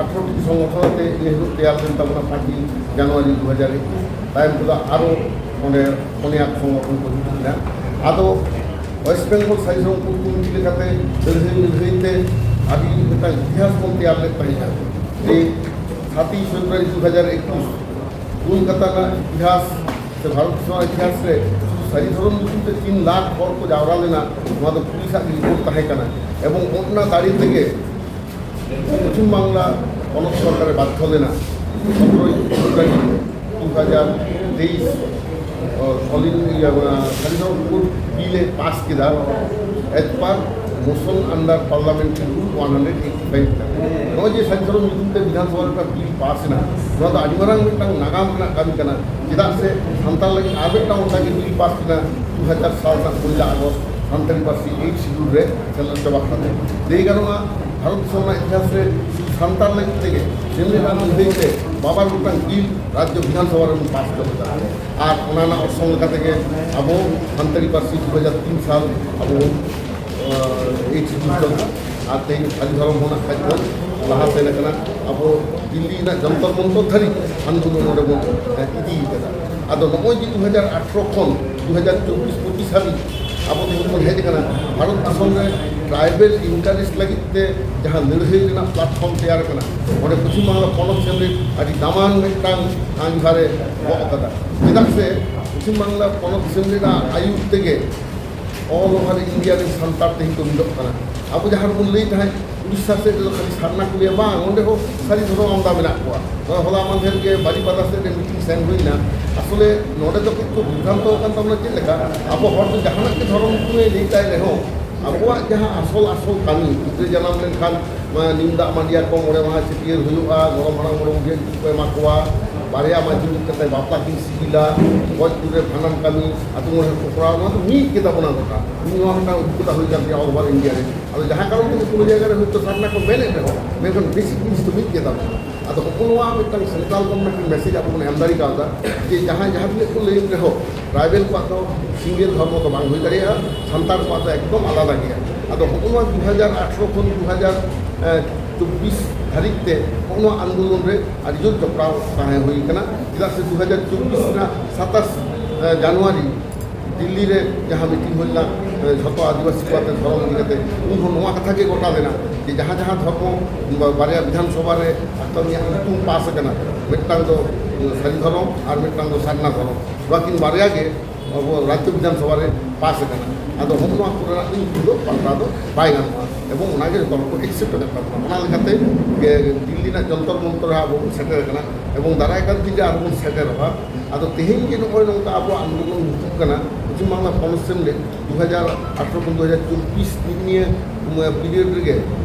ᱟᱴᱷᱨᱚ ᱴᱤ ᱥᱚᱝᱜᱚᱴᱷᱚᱱ ᱟᱛᱮ ᱤᱱᱟᱹ ᱦᱤᱞᱳᱜ ᱛᱮᱭᱟᱨ ᱞᱮᱱ ᱛᱟᱵᱚᱱᱟ ᱯᱟᱸᱪᱮᱭ ᱡᱟᱱᱩᱣᱟᱨᱤ ᱫᱩ ᱦᱟᱡᱟᱨ ᱮᱠᱩᱥ᱾ ᱛᱟᱭᱚᱢ ᱛᱮᱫᱚ ᱟᱨᱚ ᱚᱸᱰᱮ ᱯᱩᱱᱭᱟ ᱥᱚᱝᱜᱚᱴᱷᱚᱱ ᱠᱚ ᱡᱩᱛ ᱠᱮᱫᱟ᱾ ᱟᱫᱚ ᱳᱭᱮᱥᱴ ᱵᱮᱝᱜᱚᱞ ᱥᱟᱹᱨᱤ ᱫᱷᱚᱨᱚᱢ ᱠᱳᱰ ᱠᱚᱢᱤᱴᱤ ᱞᱮᱠᱟᱛᱮ ᱞᱟᱹᱲᱦᱟᱹᱭ ᱞᱟᱹᱲᱦᱟᱹᱭ ᱛᱮ ᱟᱹᱰᱤ ᱢᱤᱫᱴᱟᱝ ᱤᱛᱤᱦᱟᱥ ᱵᱚᱱ ᱛᱮᱭᱟᱨ ᱞᱮᱫ ᱛᱟᱦᱮᱸᱫᱼᱟ, ᱡᱮ ᱥᱟᱛᱮᱭ ᱯᱷᱮᱵᱽᱨᱩᱣᱟᱨᱤ ᱫᱩ ᱦᱟᱡᱟᱨ ᱮᱠᱩᱥ ᱠᱳᱞᱠᱟᱛᱟ ᱨᱮᱱᱟᱜ ᱤᱛᱤᱦᱟᱥ ᱥᱮ ᱵᱷᱟᱨᱚᱛ ᱫᱤᱥᱚᱢ ᱨᱮᱱᱟᱜ ᱤᱛᱤᱦᱟᱥ ᱨᱮ ᱥᱟᱹᱨᱤ ᱫᱷᱚᱨᱚᱢ ᱧᱩᱛᱩᱢ ᱛᱮ ᱛᱤᱱ ᱞᱟᱠᱷ ᱦᱚᱲ ᱠᱚ ᱡᱟᱣᱨᱟ ᱞᱮᱱᱟ, ᱱᱚᱣᱟ ᱫᱚ ᱯᱩᱞᱤᱥᱟᱜ ᱜᱮ ᱨᱤᱯᱳᱨᱴ ᱛᱟᱦᱮᱸ ᱠᱟᱱᱟ᱾ ᱮᱵᱚᱝ ᱚᱱᱟ ᱫᱟᱲᱮ ᱛᱮᱜᱮ ᱯᱚᱪᱷᱤᱢ ᱵᱟᱝᱞᱟ ᱯᱚᱱᱚᱛ ᱥᱚᱨᱠᱟᱨᱮ ᱵᱟᱫᱽᱫᱷᱚ ᱞᱮᱱᱟ ᱥᱚᱛᱨᱚᱭ ᱯᱷᱮᱵᱽᱨᱩᱣᱟᱨᱤ ᱫᱩ ᱦᱟᱡᱟᱨ ᱛᱮᱭᱤᱥ, ᱚ, ᱚᱞᱤᱱ ᱤᱭᱟᱹ, ᱚᱱᱟ ᱥᱟᱹᱨᱤ ᱫᱷᱚᱨᱚᱢ ᱠᱳᱰ ᱵᱤᱞ ᱮ ᱯᱟᱥ ᱠᱮᱫᱟ, as per motion under parliamentary rule one hundred eighty five. ᱱᱚᱜᱼᱚᱭ ᱡᱮ ᱥᱟᱹᱨᱤ ᱫᱷᱚᱨᱚᱢ ᱧᱩᱛᱩᱢ ᱛᱮ ᱵᱤᱫᱷᱟᱱ ᱥᱚᱵᱷᱟ ᱨᱮ ᱢᱤᱫᱴᱟᱝ ᱵᱤᱞ ᱯᱟᱥ ᱮᱱᱟ, ᱱᱚᱣᱟ ᱫᱚ ᱟᱹᱰᱤ ᱢᱟᱨᱟᱝ ᱢᱤᱫᱴᱟᱝ ᱱᱟᱜᱟᱢ ᱨᱮᱱᱟᱜ ᱠᱟᱹᱢᱤ ᱠᱟᱱᱟ᱾ ᱪᱮᱫᱟᱜ ᱥᱮ ᱥᱟᱱᱛᱟᱲ ᱞᱟᱹᱜᱤᱫ ᱟᱨ ᱢᱤᱫᱴᱟᱝ ᱚᱱᱠᱟ ᱜᱮ ᱵᱤᱞ ᱯᱟᱥ ᱮᱱᱟ ᱫᱩ ᱦᱟᱡᱟᱨ ᱥᱟᱞ ᱨᱮᱱᱟᱜ ᱯᱚᱭᱞᱟ ᱟᱜᱚᱥᱴ, ᱥᱟᱱᱛᱟᱲᱤ ᱯᱟᱹᱨᱥᱤ ᱮᱭᱤᱴ ᱥᱤᱰᱩᱞ ᱨᱮ ᱥᱮᱞᱮᱫ ᱪᱟᱵᱟ ᱠᱟᱛᱮ᱾ ᱞᱟᱹᱭ ᱜᱟᱱᱚᱜᱼᱟ, ᱵᱷᱟᱨᱚᱛ ᱫᱤᱥᱚᱢ ᱨᱮᱱᱟᱜ ᱤᱛᱤᱦᱟᱥ ᱨᱮ ᱥᱟᱱᱛᱟᱲ ᱞᱟᱹᱜᱤᱫ ᱛᱮᱜᱮ ᱥᱮᱢᱞᱮᱫ ᱟᱨ ᱞᱟᱹᱲᱦᱟᱹᱭ ᱛᱮ ᱵᱟᱵᱟ ᱢᱤᱫᱴᱟᱝ ᱵᱤᱞ ᱨᱟᱡᱽᱡᱚ ᱵᱤᱫᱷᱟᱱ ᱥᱚᱵᱷᱟ ᱨᱮᱵᱚᱱ ᱯᱟᱥ ᱦᱚᱪᱚ ᱞᱮᱫᱟ᱾ ᱟᱨ ᱚᱱᱟ ᱨᱮᱱᱟᱜ ᱚᱨᱥᱚᱝ ᱞᱮᱠᱟ ᱛᱮᱜᱮ ᱟᱵᱚ ᱥᱟᱱᱛᱟᱲᱤ ᱯᱟᱹᱨᱥᱤ ᱫᱩ ᱦᱟᱡᱟᱨ ᱛᱤᱱ ᱥᱟᱞ ᱟᱵᱚ ᱵᱚᱱ, ᱟᱸ, ᱮᱭᱤᱪ ᱰᱤ ᱠᱟᱱᱟ᱾ ᱟᱨ ᱛᱮᱦᱮᱧ ᱥᱟᱹᱨᱤ ᱫᱷᱚᱨᱚᱢ ᱦᱚᱸ ᱱᱟᱜ ᱠᱷᱟᱡ ᱵᱚᱱ ᱞᱟᱦᱟ ᱥᱮᱱ ᱟᱠᱟᱱᱟ᱾ ᱟᱵᱚ ᱫᱤᱞᱞᱤ ᱨᱮᱱᱟᱜ ᱡᱚᱱᱛᱚᱨ ᱢᱚᱱᱛᱚᱨ ᱫᱷᱟᱹᱨᱤᱡ ᱟᱱᱫᱳᱞᱚᱱ ᱱᱚᱰᱮ ᱵᱚᱱ, ᱟᱸ, ᱤᱫᱤ ᱠᱟᱫᱟ᱾ ᱟᱫᱚ ᱱᱚᱜᱼᱚᱭ ᱡᱮ ᱫᱩ ᱦᱟᱡᱟᱨ ᱟᱴᱷᱨᱚ ᱠᱷᱚᱱ ᱫᱩ ᱦᱟᱡᱟᱨ ᱪᱚᱵᱵᱤᱥ ᱯᱚᱸᱪᱤᱥ ᱦᱟᱹᱵᱤᱡ ᱟᱵᱚ ᱛᱮᱦᱮᱧ ᱵᱚᱱ ᱦᱮᱡ ᱟᱠᱟᱱᱟ, ᱵᱷᱟᱨᱚᱛ ᱫᱤᱥᱚᱢ ᱨᱮ ᱴᱨᱟᱭᱵᱮᱞ ᱤᱱᱴᱟᱨᱮᱥᱴ ᱞᱟᱹᱜᱤᱫ ᱛᱮ ᱡᱟᱦᱟᱸ ᱞᱟᱹᱲᱦᱟᱹᱭ ᱨᱮᱱᱟᱜ ᱯᱞᱟᱴᱯᱷᱚᱨᱢ ᱛᱮᱭᱟᱨ ᱟᱠᱟᱱᱟ, ᱚᱸᱰᱮ ᱯᱚᱪᱷᱤᱢ ᱵᱟᱝᱞᱟ ᱯᱚᱱᱚᱛ ᱥᱮᱢᱞᱮᱫ ᱟᱹᱰᱤ ᱫᱟᱢᱟᱱ ᱢᱤᱫᱴᱟᱝ ᱟᱸᱜᱤᱵᱷᱟᱨᱮ ᱜᱚᱜ ᱟᱠᱟᱫᱟ᱾ ᱪᱮᱫᱟᱜ ᱥᱮ ᱯᱚᱪᱷᱤᱢ ᱵᱟᱝᱞᱟ ᱯᱚᱱᱚᱛ ᱥᱮᱢᱞᱮᱫᱟᱜ ᱟᱹᱭᱩᱨ ᱛᱮᱜᱮ all over India ᱨᱮᱱ ᱥᱟᱱᱛᱟᱲ ᱛᱮᱦᱮᱧ ᱠᱚ ᱢᱤᱫᱚᱜ ᱠᱟᱱᱟ᱾ ᱟᱵᱚ ᱡᱟᱦᱟᱸ ᱨᱮᱵᱚᱱ ᱞᱟᱹᱭ ᱛᱟᱦᱮᱸᱫ ᱩᱲᱤᱥᱥᱟ ᱥᱮᱫ ᱨᱮᱫᱚ ᱠᱷᱟᱹᱞᱤ ᱥᱟᱨᱱᱟ ᱠᱚ ᱞᱟᱹᱭᱟ, ᱵᱟᱝ, ᱚᱸᱰᱮ ᱦᱚᱸ ᱥᱟᱹᱨᱤ ᱫᱷᱚᱨᱚᱢ ᱟᱢᱫᱟ ᱢᱮᱱᱟᱜ ᱠᱚᱣᱟ᱾ ᱱᱚᱜᱼᱚᱭ ᱦᱚᱞᱟ ᱢᱟᱫᱷᱮᱨ ᱜᱮ ᱵᱟᱨᱤᱯᱟᱫᱟ ᱥᱮᱫ ᱨᱮ ᱢᱤᱴᱤᱝ ᱥᱮᱱ ᱦᱩᱭᱱᱟ᱾ ᱟᱥᱚᱞᱮ ᱱᱚᱰᱮ ᱫᱚ ᱠᱤᱪᱷᱩ ᱵᱤᱵᱷᱨᱟᱱᱛᱚ ᱟᱠᱟᱱ ᱛᱟᱵᱚᱱᱟ᱾ ᱪᱮᱫ ᱞᱮᱠᱟ ᱟᱵᱚ ᱦᱚᱲ ᱫᱚ ᱡᱟᱦᱟᱱᱟᱜ ᱜᱮ ᱫᱷᱚᱨᱚᱢ ᱧᱩᱛᱩᱢᱮ ᱞᱟᱹᱭ ᱛᱟᱭ ᱨᱮᱦᱚᱸ, ᱟᱵᱚᱣᱟᱜ ᱡᱟᱦᱟᱸ ᱟᱥᱚᱞ ᱟᱥᱚᱞ ᱠᱟᱹᱢᱤ, ᱜᱤᱫᱽᱨᱟᱹ ᱡᱟᱱᱟᱢ ᱞᱮᱱᱠᱷᱟᱱ ᱱᱤᱢ ᱫᱟᱜ ᱢᱟᱹᱰᱤᱭᱟᱠᱚ, ᱢᱚᱬᱮ ᱢᱟᱦᱟ ᱪᱷᱟᱹᱴᱭᱟᱹᱨ ᱦᱩᱭᱩᱜᱼᱟ, ᱜᱚᱲᱚᱢ ᱦᱟᱲᱟᱢ ᱜᱚᱲᱚᱢ ᱵᱩᱰᱷᱤ ᱠᱚ ᱮᱢᱟ ᱠᱚᱣᱟ, ᱵᱟᱨᱭᱟ ᱢᱟᱹᱡᱷᱤ ᱢᱤᱫ ᱠᱟᱛᱮ ᱵᱟᱯᱞᱟ ᱠᱤᱱ ᱥᱤᱜᱤᱞᱟ, ᱜᱚᱡ ᱜᱩᱨ ᱨᱮ ᱵᱷᱟᱸᱰᱟᱱ ᱠᱟᱹᱢᱤ, ᱟᱹᱛᱩ ᱢᱚᱬᱮ ᱦᱚᱲ ᱠᱚ ᱠᱚᱨᱟᱣ, ᱱᱚᱣᱟ ᱫᱚ ᱢᱤᱫ ᱜᱮᱛᱟ ᱵᱚᱱᱟ ᱜᱚᱴᱟ᱾ ᱱᱚᱣᱟ ᱢᱤᱫᱴᱟᱝ ᱚᱵᱷᱤᱜᱽᱜᱚᱛᱟ ᱦᱩᱭ ᱠᱟᱱ ᱜᱮᱭᱟ all over India ᱨᱮ᱾ ᱟᱫᱚ ᱡᱟᱦᱟᱸ ᱠᱟᱨᱚᱱ ᱛᱮ ᱠᱳᱱᱳ ᱡᱟᱭᱜᱟ ᱨᱮ ᱦᱚᱭᱛᱳ ᱥᱟᱨᱱᱟ ᱠᱚ ᱢᱮᱱᱮᱫ ᱨᱮᱦᱚᱸ, ᱢᱮᱱᱠᱷᱟᱱ ᱵᱮᱥᱤᱠ ᱡᱤᱱᱤᱥ ᱫᱚ ᱢᱤᱫ ᱜᱮᱛᱟ ᱵᱚᱱᱟ᱾ ᱟᱫᱚ ᱦᱚᱸᱜᱼᱚ ᱱᱚᱣᱟ ᱢᱤᱫᱴᱟᱝ ᱥᱮᱱᱴᱨᱟᱞ ᱜᱚᱵᱷᱚᱨᱱᱢᱮᱱᱴ ᱢᱤᱫᱴᱟᱝ ᱢᱮᱥᱮᱡᱽ ᱟᱵᱚ ᱵᱚᱱ ᱮᱢ ᱫᱟᱲᱮ ᱠᱟᱣᱫᱟ ᱡᱮ ᱡᱟᱦᱟᱸᱭ ᱡᱟᱦᱟᱸ ᱛᱤᱱᱟᱹᱜ ᱠᱚ ᱞᱟᱹᱭᱮᱫ ᱨᱮᱦᱚᱸ, ᱴᱨᱟᱭᱵᱮᱞ ᱠᱚᱣᱟᱜ ᱫᱚ ᱥᱤᱝᱜᱮᱞ ᱫᱷᱚᱨᱢᱚ ᱫᱚ ᱵᱟᱝ ᱦᱩᱭ ᱫᱟᱲᱮᱭᱟᱜᱼᱟ, ᱥᱟᱱᱛᱟᱲ ᱠᱚᱣᱟᱜ ᱫᱚ ᱮᱠᱫᱚᱢ ᱟᱞᱟᱫᱟ ᱜᱮᱭᱟ᱾ ᱟᱫᱚ ᱦᱚᱸᱜᱼᱚ ᱱᱚᱣᱟ ᱫᱩ ᱦᱟᱡᱟᱨ ᱟᱴᱷᱨᱚ ᱠᱷᱚᱱ ᱫᱩ ᱦᱟᱡᱟᱨ ᱪᱚᱵᱵᱤᱥ ᱫᱷᱟᱹᱨᱤᱡ ᱛᱮ ᱦᱚᱸᱜᱼᱚ ᱱᱚᱣᱟ ᱟᱱᱫᱳᱞᱚᱱ ᱨᱮ ᱟᱹᱰᱤ ᱡᱳᱨ ᱡᱚᱯᱲᱟᱣ ᱛᱟᱦᱮᱸ ᱦᱩᱭ ᱠᱟᱱᱟ᱾ ᱪᱮᱫᱟᱜ ᱥᱮ ᱫᱩ ᱦᱟᱡᱟᱨ ᱪᱚᱵᱵᱤᱥ ᱨᱮᱱᱟᱜ ᱥᱟᱛᱟᱥ ᱡᱟᱱᱩᱣᱟᱨᱤ ᱫᱤᱞᱞᱤ ᱨᱮ ᱡᱟᱦᱟᱸ ᱢᱤᱴᱤᱝ ᱦᱩᱭ ᱞᱮᱱᱟ, ᱡᱷᱚᱛᱚ ᱟᱹᱫᱤᱵᱟᱹᱥᱤ ᱠᱚ ᱟᱛᱮ ᱫᱷᱚᱨᱚᱢ ᱤᱫᱤ ᱠᱟᱛᱮ, ᱩᱱ ᱦᱚᱸ ᱱᱚᱣᱟ ᱠᱟᱛᱷᱟ ᱜᱮ ᱜᱚᱴᱟ ᱞᱮᱱᱟ ᱡᱮ ᱡᱟᱦᱟᱸ ᱡᱟᱦᱟᱸ ᱫᱷᱚᱨᱢᱚ ᱵᱟᱨᱭᱟ ᱵᱤᱫᱷᱟᱱ ᱥᱚᱵᱷᱟ ᱨᱮ ᱟᱠᱛᱟᱱᱤᱭᱟᱜ ᱧᱩᱛᱩᱢ ᱯᱟᱥ ᱟᱠᱟᱱᱟ, ᱢᱤᱫᱴᱟᱝ ᱫᱚ ᱥᱟᱹᱨᱤ ᱫᱷᱚᱨᱚᱢ ᱟᱨ ᱢᱤᱫᱴᱟᱝ ᱫᱚ ᱥᱟᱨᱱᱟ ᱫᱷᱚᱨᱚᱢ, ᱱᱚᱣᱟ ᱠᱤᱱ ᱵᱟᱨᱭᱟ ᱜᱮ ᱟᱵᱚ ᱨᱟᱡᱽᱡᱚ ᱵᱤᱫᱷᱟᱱ ᱥᱚᱵᱷᱟ ᱨᱮ ᱯᱟᱥ ᱟᱠᱟᱱᱟ᱾ ᱟᱫᱚ ᱦᱚᱸᱜᱼᱚ ᱱᱚᱣᱟ ᱠᱚᱨᱮᱱᱟᱜ ᱤᱧ ᱫᱚ ᱯᱟᱞᱴᱟᱣ ᱫᱚ ᱵᱟᱭ ᱜᱟᱱᱚᱜᱼᱟ, ᱮᱵᱚᱝ ᱚᱱᱟᱜᱮ ᱡᱚᱛᱚ ᱦᱚᱲ ᱠᱚ ᱮᱠᱥᱮᱯᱴ ᱟᱠᱟᱫ ᱛᱟᱵᱚᱱᱟ᱾ ᱚᱱᱟ ᱞᱮᱠᱟᱛᱮ ᱜᱮ ᱫᱤᱞᱞᱤ ᱨᱮᱱᱟᱜ ᱡᱚᱱᱛᱚᱨ ᱢᱚᱱᱛᱚᱨ ᱨᱮ ᱟᱵᱚ ᱵᱚᱱ ᱥᱮᱴᱮᱨ ᱟᱠᱟᱱᱟ, ᱮᱵᱚᱝ ᱫᱟᱨᱟᱭ ᱠᱟᱱ ᱫᱤᱱ ᱨᱮ ᱟᱨᱦᱚᱸ ᱵᱚᱱ ᱥᱮᱴᱮᱨᱚᱜᱼᱟ᱾ ᱟᱫᱚ ᱛᱮᱦᱮᱧ ᱡᱮ ᱱᱚᱜᱼᱚᱭ ᱱᱚᱝᱠᱟ ᱟᱵᱚᱣᱟᱜ ᱟᱱᱫᱳᱞᱚᱱ ᱦᱩᱭᱩᱜ ᱠᱟᱱᱟ, ᱯᱚᱪᱷᱤᱢ ᱵᱟᱝᱞᱟ ᱯᱚᱱᱚᱛ ᱥᱮᱢᱞᱮᱫ ᱫᱩ ᱦᱟᱡᱟᱨ ᱟᱴᱷᱨᱚ ᱠᱷᱚᱱ ᱫᱩ ᱦᱟᱡᱟᱨ ᱪᱚᱵᱵᱤᱥ ᱫᱤᱱ ᱱᱤᱭᱟᱹ ᱯᱤᱨᱤᱭᱚᱰ ᱨᱮᱜᱮ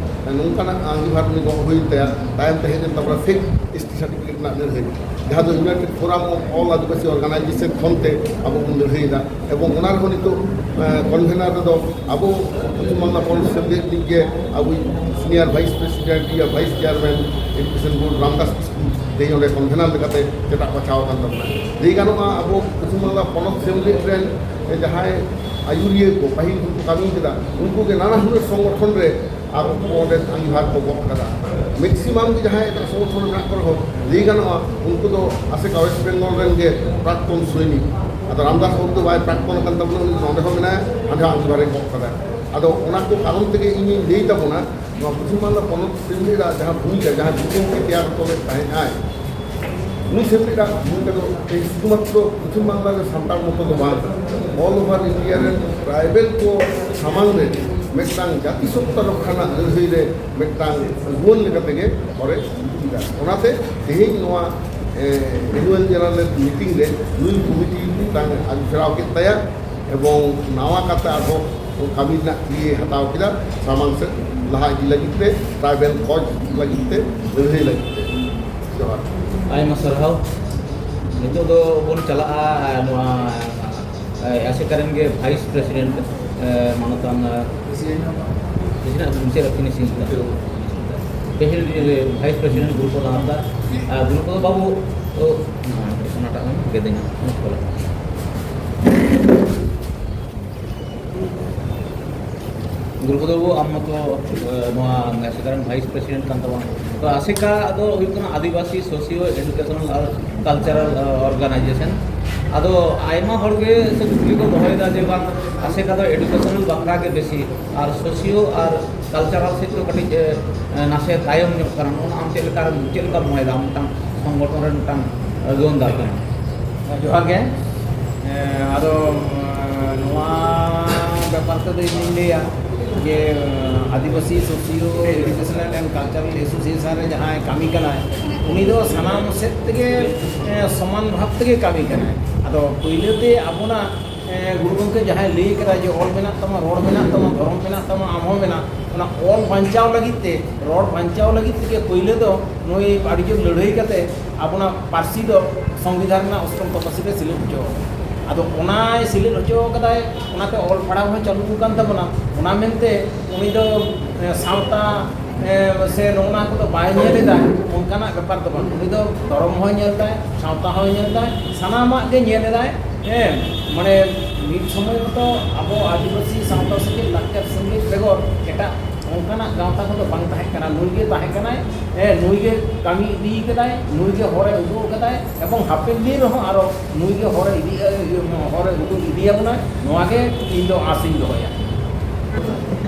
ᱱᱚᱝᱠᱟᱱᱟᱜ ᱟᱸᱜᱤᱵᱷᱟᱨ ᱩᱱᱤ ᱜᱚᱜ ᱦᱩᱭᱮᱱ ᱛᱟᱭᱟ᱾ ᱛᱟᱭᱚᱢ ᱛᱮ ᱦᱮᱡ ᱮᱱ ᱛᱟᱵᱚᱱᱟ ᱯᱷᱮᱠ ᱮᱥ ᱴᱤ ᱥᱟᱨᱴᱤᱯᱷᱤᱠᱮᱴ ᱨᱮᱱᱟᱜ ᱞᱟᱹᱲᱦᱟᱹᱭ, ᱡᱟᱦᱟᱸ ᱫᱚ United forum of all Adivasi organisation ᱠᱷᱚᱱ ᱛᱮ ᱟᱵᱚ ᱵᱚᱱ ᱞᱟᱹᱲᱦᱟᱹᱭᱮᱫᱟ᱾ ᱮᱵᱚᱝ ᱚᱱᱟ ᱨᱮᱦᱚᱸ ᱱᱤᱛᱚᱜ ᱠᱚᱱᱵᱷᱮᱱᱟᱨ ᱨᱮᱫᱚ ᱟᱵᱚ ᱯᱚᱪᱷᱤᱢ ᱵᱟᱝᱞᱟ ᱯᱚᱱᱚᱛ ᱥᱮᱢᱞᱮᱫ ᱨᱤᱱᱤᱡ ᱜᱮ ᱟᱵᱚᱭᱤᱡ ᱥᱤᱱᱤᱭᱟᱨ ᱵᱷᱟᱭᱤᱥ ᱯᱨᱮᱥᱤᱰᱮᱱᱴ ᱭᱟ vice chairman education board Ramdas Kisku ᱛᱮᱦᱮᱧ ᱚᱸᱰᱮ ᱠᱚᱱᱵᱷᱮᱱᱟᱨ ᱞᱮᱠᱟᱛᱮ ᱪᱮᱫᱟᱜ ᱵᱟᱪᱷᱟᱣ ᱟᱠᱟᱱ ᱛᱟᱵᱚᱱᱟ᱾ ᱞᱟᱹᱭ ᱜᱟᱱᱚᱜᱼᱟ, ᱟᱵᱚ ᱯᱚᱪᱷᱤᱢ ᱵᱟᱝᱞᱟ ᱯᱚᱱᱚᱛ ᱥᱮᱢᱞᱮᱫ ᱨᱮᱱ ᱡᱟᱦᱟᱸᱭ ᱟᱹᱭᱩᱨᱤᱭᱟᱹ ᱠᱚ ᱯᱟᱹᱦᱤᱞ ᱠᱚ ᱠᱟᱹᱢᱤ ᱠᱮᱫᱟ, ᱩᱱᱠᱩ ᱜᱮ ᱱᱟᱱᱟ ᱦᱩᱱᱟᱹᱨ ᱥᱚᱝᱜᱚᱴᱷᱚᱱ ᱨᱮ ᱟᱠᱚ ᱠᱚ ᱚᱸᱰᱮ ᱟᱸᱜᱤᱵᱷᱟᱨ ᱠᱚ ᱜᱚᱜ ᱠᱟᱫᱟ᱾ ᱢᱮᱠᱥᱤᱢᱟᱢ ᱜᱮ ᱡᱟᱦᱟᱸᱭ ᱮᱴᱟᱜ ᱥᱚᱝᱜᱚᱴᱷᱚᱱ ᱨᱮ ᱢᱮᱱᱟᱜ ᱠᱚ ᱨᱮᱦᱚᱸ, ᱞᱟᱹᱭ ᱜᱟᱱᱚᱜᱼᱟ, ᱩᱱᱠᱩ ᱫᱚ ᱟᱥᱮᱠᱟ ᱣᱮᱥᱴ ᱵᱮᱝᱜᱚᱞ ᱨᱮᱱ ᱜᱮ ᱯᱨᱟᱠᱛᱚᱱ ᱥᱚᱭᱱᱤᱠ᱾ ᱟᱫᱚ ᱨᱟᱢᱫᱟᱥ ᱵᱟᱵᱩ ᱫᱚ ᱵᱟᱭ ᱯᱨᱟᱠᱛᱚᱱ ᱟᱠᱟᱱ ᱛᱟᱵᱚᱱᱟ, ᱩᱱᱤ ᱫᱚ ᱱᱚᱸᱰᱮ ᱦᱚᱸ ᱢᱮᱱᱟᱭᱟ, ᱦᱟᱸᱰᱮ ᱦᱚᱸ ᱟᱸᱜᱤᱵᱷᱟᱨᱮ ᱜᱚᱜ ᱠᱟᱫᱟ᱾ ᱟᱫᱚ ᱚᱱᱟ ᱠᱚ ᱠᱟᱨᱚᱱ ᱛᱮᱜᱮ ᱤᱧᱤᱧ ᱞᱟᱹᱭ ᱛᱟᱵᱚᱱᱟ, ᱱᱚᱣᱟ ᱯᱚᱪᱷᱤᱢ ᱵᱟᱝᱞᱟ ᱯᱚᱱᱚᱛ ᱥᱮᱢᱞᱮᱫ ᱟᱜ ᱡᱟᱦᱟᱸ ᱵᱷᱩᱢᱤᱠᱟ, ᱡᱟᱦᱟᱸ ᱜᱩᱨᱩ ᱜᱚᱢᱠᱮ ᱛᱮᱭᱟᱨ ᱦᱚᱴᱚ ᱞᱮᱫ ᱛᱟᱦᱮᱸᱫ ᱟᱭ, ᱩᱱᱤ ᱥᱮᱢᱞᱮᱫ ᱟᱜ ᱵᱷᱩᱢᱤᱠᱟ ᱫᱚ ᱛᱮᱦᱮᱧ ᱥᱩᱫᱷᱩᱢᱟᱛᱨᱚ ᱯᱚᱪᱷᱤᱢ ᱵᱟᱝᱞᱟ ᱨᱮ ᱥᱟᱱᱛᱟᱲ ᱢᱚᱛᱚ ᱫᱚ ᱵᱟᱝ, ᱚᱞ ᱳᱵᱷᱟᱨ ᱤᱱᱰᱤᱭᱟ ᱨᱮᱱ ᱴᱨᱟᱭᱵᱮᱞ ᱠᱚ ᱥᱟᱢᱟᱝ ᱨᱮ ᱢᱤᱫᱴᱟᱝ ᱡᱟᱹᱛᱤ ᱥᱚᱛᱛᱟ ᱨᱚᱠᱠᱷᱟ ᱨᱮᱱᱟᱜ ᱞᱟᱹᱲᱦᱟᱹᱭ ᱨᱮ ᱢᱤᱫᱴᱟᱝ ᱟᱹᱜᱩᱣᱟᱹᱱ ᱞᱮᱠᱟ ᱛᱮᱜᱮ ᱦᱚᱨᱮ ᱩᱫᱩᱜ ᱮᱫᱟ᱾ ᱚᱱᱟᱛᱮ ᱛᱮᱦᱮᱧ ᱱᱚᱣᱟ ᱮᱱᱩᱣᱟᱞ ᱡᱮᱱᱟᱨᱮᱞ ᱢᱤᱴᱤᱝ ᱨᱮ ᱱᱩᱭ ᱠᱚᱢᱤᱴᱤ ᱢᱤᱫᱴᱟᱝ ᱟᱹᱨᱩ ᱯᱷᱮᱨᱟᱣ ᱠᱮᱫ ᱛᱟᱭᱟ᱾ ᱮᱵᱚᱝ ᱱᱟᱣᱟ ᱠᱟᱛᱮ ᱟᱨᱦᱚᱸ ᱠᱟᱹᱢᱤ ᱨᱮᱱᱟᱜ ᱠᱨᱤᱭᱟᱹ ᱦᱟᱛᱟᱣ ᱠᱮᱫᱟ, ᱥᱟᱢᱟᱝ ᱥᱮᱫ ᱞᱟᱦᱟ ᱤᱫᱤ ᱞᱟᱹᱜᱤᱫ ᱛᱮ, ᱴᱨᱟᱭᱵᱮᱞ ᱠᱚᱡᱽ ᱞᱟᱹᱜᱤᱫ ᱛᱮ, ᱞᱟᱹᱲᱦᱟᱹᱭ ᱞᱟᱹᱜᱤᱫ ᱛᱮ᱾ ᱡᱚᱦᱟᱨ᱾ ᱟᱭᱢᱟ ᱥᱟᱨᱦᱟᱣ᱾ ᱱᱤᱛᱚᱜ ᱫᱚ ᱵᱚᱱ ᱪᱟᱞᱟᱜᱼᱟ ᱱᱚᱣᱟ, ᱮ, ᱟᱥᱮᱠᱟ ᱨᱮᱱ ᱜᱮ ᱵᱷᱟᱭᱤᱥ ᱯᱨᱮᱥᱤᱰᱮᱱᱴ, ᱮ, ᱢᱟᱱᱚᱛᱟᱱ, ᱮ, ᱯᱨᱮᱥᱤᱰᱮᱱᱴ ᱢᱩᱪᱟᱹᱫ ᱟᱹᱠᱤᱱ ᱥᱤᱝ ᱯᱟᱹᱦᱤᱞ, ᱮ, ᱵᱷᱟᱭᱤᱥ ᱯᱨᱮᱥᱤᱰᱮᱱᱴ ᱜᱩᱨᱩᱯᱚᱫ ᱦᱟᱸᱥᱫᱟ, ᱟᱨ ᱜᱩᱨᱩᱯᱚᱫ ᱵᱟᱹᱵᱩ, ᱚ, ᱚᱱᱟᱴᱟᱜ ᱜᱮᱫᱮᱧᱟ᱾ ᱜᱩᱨᱩᱯᱚᱫ ᱵᱟᱹᱵᱩ, ᱟᱢ ᱢᱟᱛᱚ, ᱮ, ᱱᱚᱣᱟ ᱟᱥᱮᱠᱟ ᱨᱮᱱ ᱵᱷᱟᱭᱤᱥ ᱯᱨᱮᱥᱤᱰᱮᱱᱴ ᱠᱟᱱ ᱛᱟᱵᱚᱱᱟ᱾ ᱛᱚ, ᱟᱥᱮᱠᱟ ᱫᱚ ᱦᱩᱭᱩᱜ ᱠᱟᱱᱟ ᱟᱹᱫᱤᱵᱟᱹᱥᱤ ᱥᱳᱥᱤᱭᱳ ᱮᱰᱩᱠᱮᱥᱚᱱᱟᱞ ᱟᱨ ᱠᱟᱞᱪᱟᱨᱟᱞ, ᱮ, ᱚᱨᱜᱟᱱᱟᱭᱡᱮᱥᱚᱱ᱾ ᱟᱫᱚ ᱟᱭᱢᱟ ᱦᱚᱲ ᱜᱮ ᱥᱮ ᱠᱩᱠᱞᱤ ᱠᱚ ᱫᱚᱦᱚᱭᱮᱫᱟ ᱡᱮ ᱵᱟᱝ, ᱟᱥᱮᱠᱟ ᱫᱚ ᱮᱰᱩᱠᱮᱥᱚᱱᱟᱞ ᱵᱟᱠᱷᱨᱟ ᱜᱮ ᱵᱮᱥᱤ, ᱟᱨ ᱥᱳᱥᱤᱭᱳ ᱟᱨ ᱠᱟᱞᱪᱟᱨᱟᱞ ᱥᱮᱫ ᱫᱚ ᱠᱟᱹᱴᱤᱡ, ᱮ, ᱮ, ᱱᱟᱥᱮ ᱛᱟᱭᱚᱢ ᱧᱚᱜ ᱠᱟᱱᱟ᱾ ᱱᱚᱣᱟ ᱟᱢ ᱪᱮᱫ ᱞᱮᱠᱟ, ᱪᱮᱫ ᱞᱮᱠᱟᱢ ᱢᱚᱱᱮᱭᱮᱫᱟ, ᱟᱢ ᱢᱤᱫᱴᱟᱝ ᱥᱚᱝᱜᱚᱴᱷᱚᱱ ᱨᱮ ᱢᱤᱫᱴᱟᱝ ᱟᱹᱜᱩᱣᱟᱹᱱ ᱫᱟᱨ ᱠᱟᱱᱟ? ᱡᱚᱦᱟᱨ ᱜᱮ᱾ ᱮ, ᱟᱫᱚ ᱱᱚᱣᱟ ᱵᱮᱯᱟᱨ ᱛᱮᱫᱚ ᱤᱧᱤᱧ ᱞᱟᱹᱭᱟ ᱡᱮ Adivasi socio educational and cultural association ᱨᱮ ᱡᱟᱦᱟᱸᱭ ᱠᱟᱹᱢᱤ ᱠᱟᱱᱟᱭ, ᱩᱱᱤ ᱫᱚ ᱥᱟᱱᱟᱢ ᱥᱮᱫ ᱛᱮᱜᱮ ᱥᱚᱢᱟᱱ ᱵᱷᱟᱵᱽ ᱛᱮᱜᱮ ᱠᱟᱹᱢᱤ ᱠᱟᱱᱟᱭ᱾ ᱟᱫᱚ ᱯᱳᱭᱞᱳ ᱛᱮ ᱟᱵᱚᱱᱟᱜ ᱜᱩᱨᱩ ᱜᱚᱢᱠᱮ ᱡᱟᱦᱟᱸᱭ ᱞᱟᱹᱭ ᱠᱟᱫᱟ ᱡᱮ ᱚᱞ ᱢᱮᱱᱟᱜ ᱛᱟᱢᱟ, ᱨᱚᱲ ᱢᱮᱱᱟᱜ ᱛᱟᱢᱟ, ᱫᱷᱚᱨᱚᱢ ᱢᱮᱱᱟᱜ ᱛᱟᱢᱟ, ᱟᱢ ᱦᱚᱸ ᱢᱮᱱᱟᱜ, ᱚᱱᱟ ᱚᱞ ᱵᱟᱧᱪᱟᱣ ᱞᱟᱹᱜᱤᱫ ᱛᱮ, ᱨᱚᱲ ᱵᱟᱧᱪᱟᱣ ᱞᱟᱹᱜᱤᱫ ᱛᱮᱜᱮ ᱯᱳᱭᱞᱳ ᱫᱚ ᱱᱩᱭ ᱟᱹᱰᱤ ᱡᱳᱨ ᱞᱟᱹᱲᱦᱟᱹᱭ ᱠᱟᱛᱮ ᱟᱵᱚᱱᱟᱜ ᱯᱟᱹᱨᱥᱤ ᱫᱚ ᱥᱚᱝᱵᱤᱫᱷᱟᱱ ᱨᱮᱱᱟᱜ ᱚᱥᱴᱚᱢ ᱛᱚᱯᱚᱥᱤᱞ ᱨᱮ ᱥᱮᱞᱮᱫ ᱦᱚᱪᱚ ᱟᱠᱟᱫᱟ᱾ ᱟᱫᱚ ᱚᱱᱟᱭ ᱥᱮᱞᱮᱫ ᱦᱚᱪᱚ ᱟᱠᱟᱫᱟᱭ, ᱚᱱᱟᱛᱮ ᱚᱞ ᱯᱟᱲᱦᱟᱣ ᱦᱚᱸ ᱪᱟᱹᱞᱩ ᱟᱠᱟᱱ ᱛᱟᱵᱚᱱᱟ᱾ ᱚᱱᱟ ᱢᱮᱱᱛᱮ ᱩᱱᱤ ᱫᱚ ᱥᱟᱶᱛᱟ ᱥᱮ ᱱᱚᱜᱼᱚ ᱱᱟ ᱠᱚᱫᱚ ᱵᱟᱭ ᱧᱮᱞ ᱮᱫᱟ, ᱚᱱᱠᱟᱱᱟᱜ ᱵᱮᱯᱟᱨ ᱫᱚ ᱵᱟᱝ᱾ ᱩᱱᱤ ᱫᱚ ᱫᱷᱚᱨᱚᱢ ᱦᱚᱸᱭ ᱧᱮᱞ ᱮᱫᱟᱭ, ᱥᱟᱶᱛᱟ ᱦᱚᱸᱭ ᱧᱮᱞ ᱮᱫᱟᱭ, ᱥᱟᱱᱟᱢᱟᱜ ᱜᱮ ᱧᱮᱞ ᱮᱫᱟᱭ᱾ ᱦᱮᱸ, ᱢᱟᱱᱮ ᱢᱤᱫ ᱥᱚᱢᱚᱭ ᱢᱚᱛᱚ ᱟᱵᱚ ᱟᱹᱫᱤᱵᱟᱹᱥᱤ ᱥᱟᱶᱛᱟ ᱥᱮᱪᱮᱫ ᱞᱟᱠᱪᱟᱨ ᱥᱮᱪᱮᱫ ᱵᱮᱜᱚᱨ ᱮᱴᱟᱜ ᱚᱱᱠᱟᱱᱟᱜ ᱜᱟᱶᱛᱟ ᱠᱚᱫᱚ ᱵᱟᱝ ᱛᱟᱦᱮᱸ ᱠᱟᱱᱟ᱾ ᱱᱩᱭ ᱜᱮ ᱛᱟᱦᱮᱸ ᱠᱟᱱᱟᱭ, ᱦᱮᱸ, ᱱᱩᱭ ᱜᱮ ᱠᱟᱹᱢᱤ ᱤᱫᱤ ᱠᱟᱫᱟᱭ, ᱱᱩᱭ ᱜᱮ ᱦᱚᱨᱮ ᱩᱫᱩᱜ ᱠᱟᱫᱟᱭ, ᱮᱵᱚᱝ ᱦᱟᱯᱮᱱ ᱫᱤᱱ ᱨᱮᱦᱚᱸ ᱟᱨᱚ ᱱᱩᱭ ᱜᱮ ᱦᱚᱨᱮ ᱤᱫᱤ, ᱦᱚᱨᱮ ᱩᱫᱩᱜ ᱤᱫᱤᱭᱟᱵᱚᱱᱟᱭ, ᱱᱚᱣᱟ ᱜᱮ ᱤᱧ ᱫᱚ ᱟᱥ ᱤᱧ ᱫᱚᱦᱚᱭᱟ᱾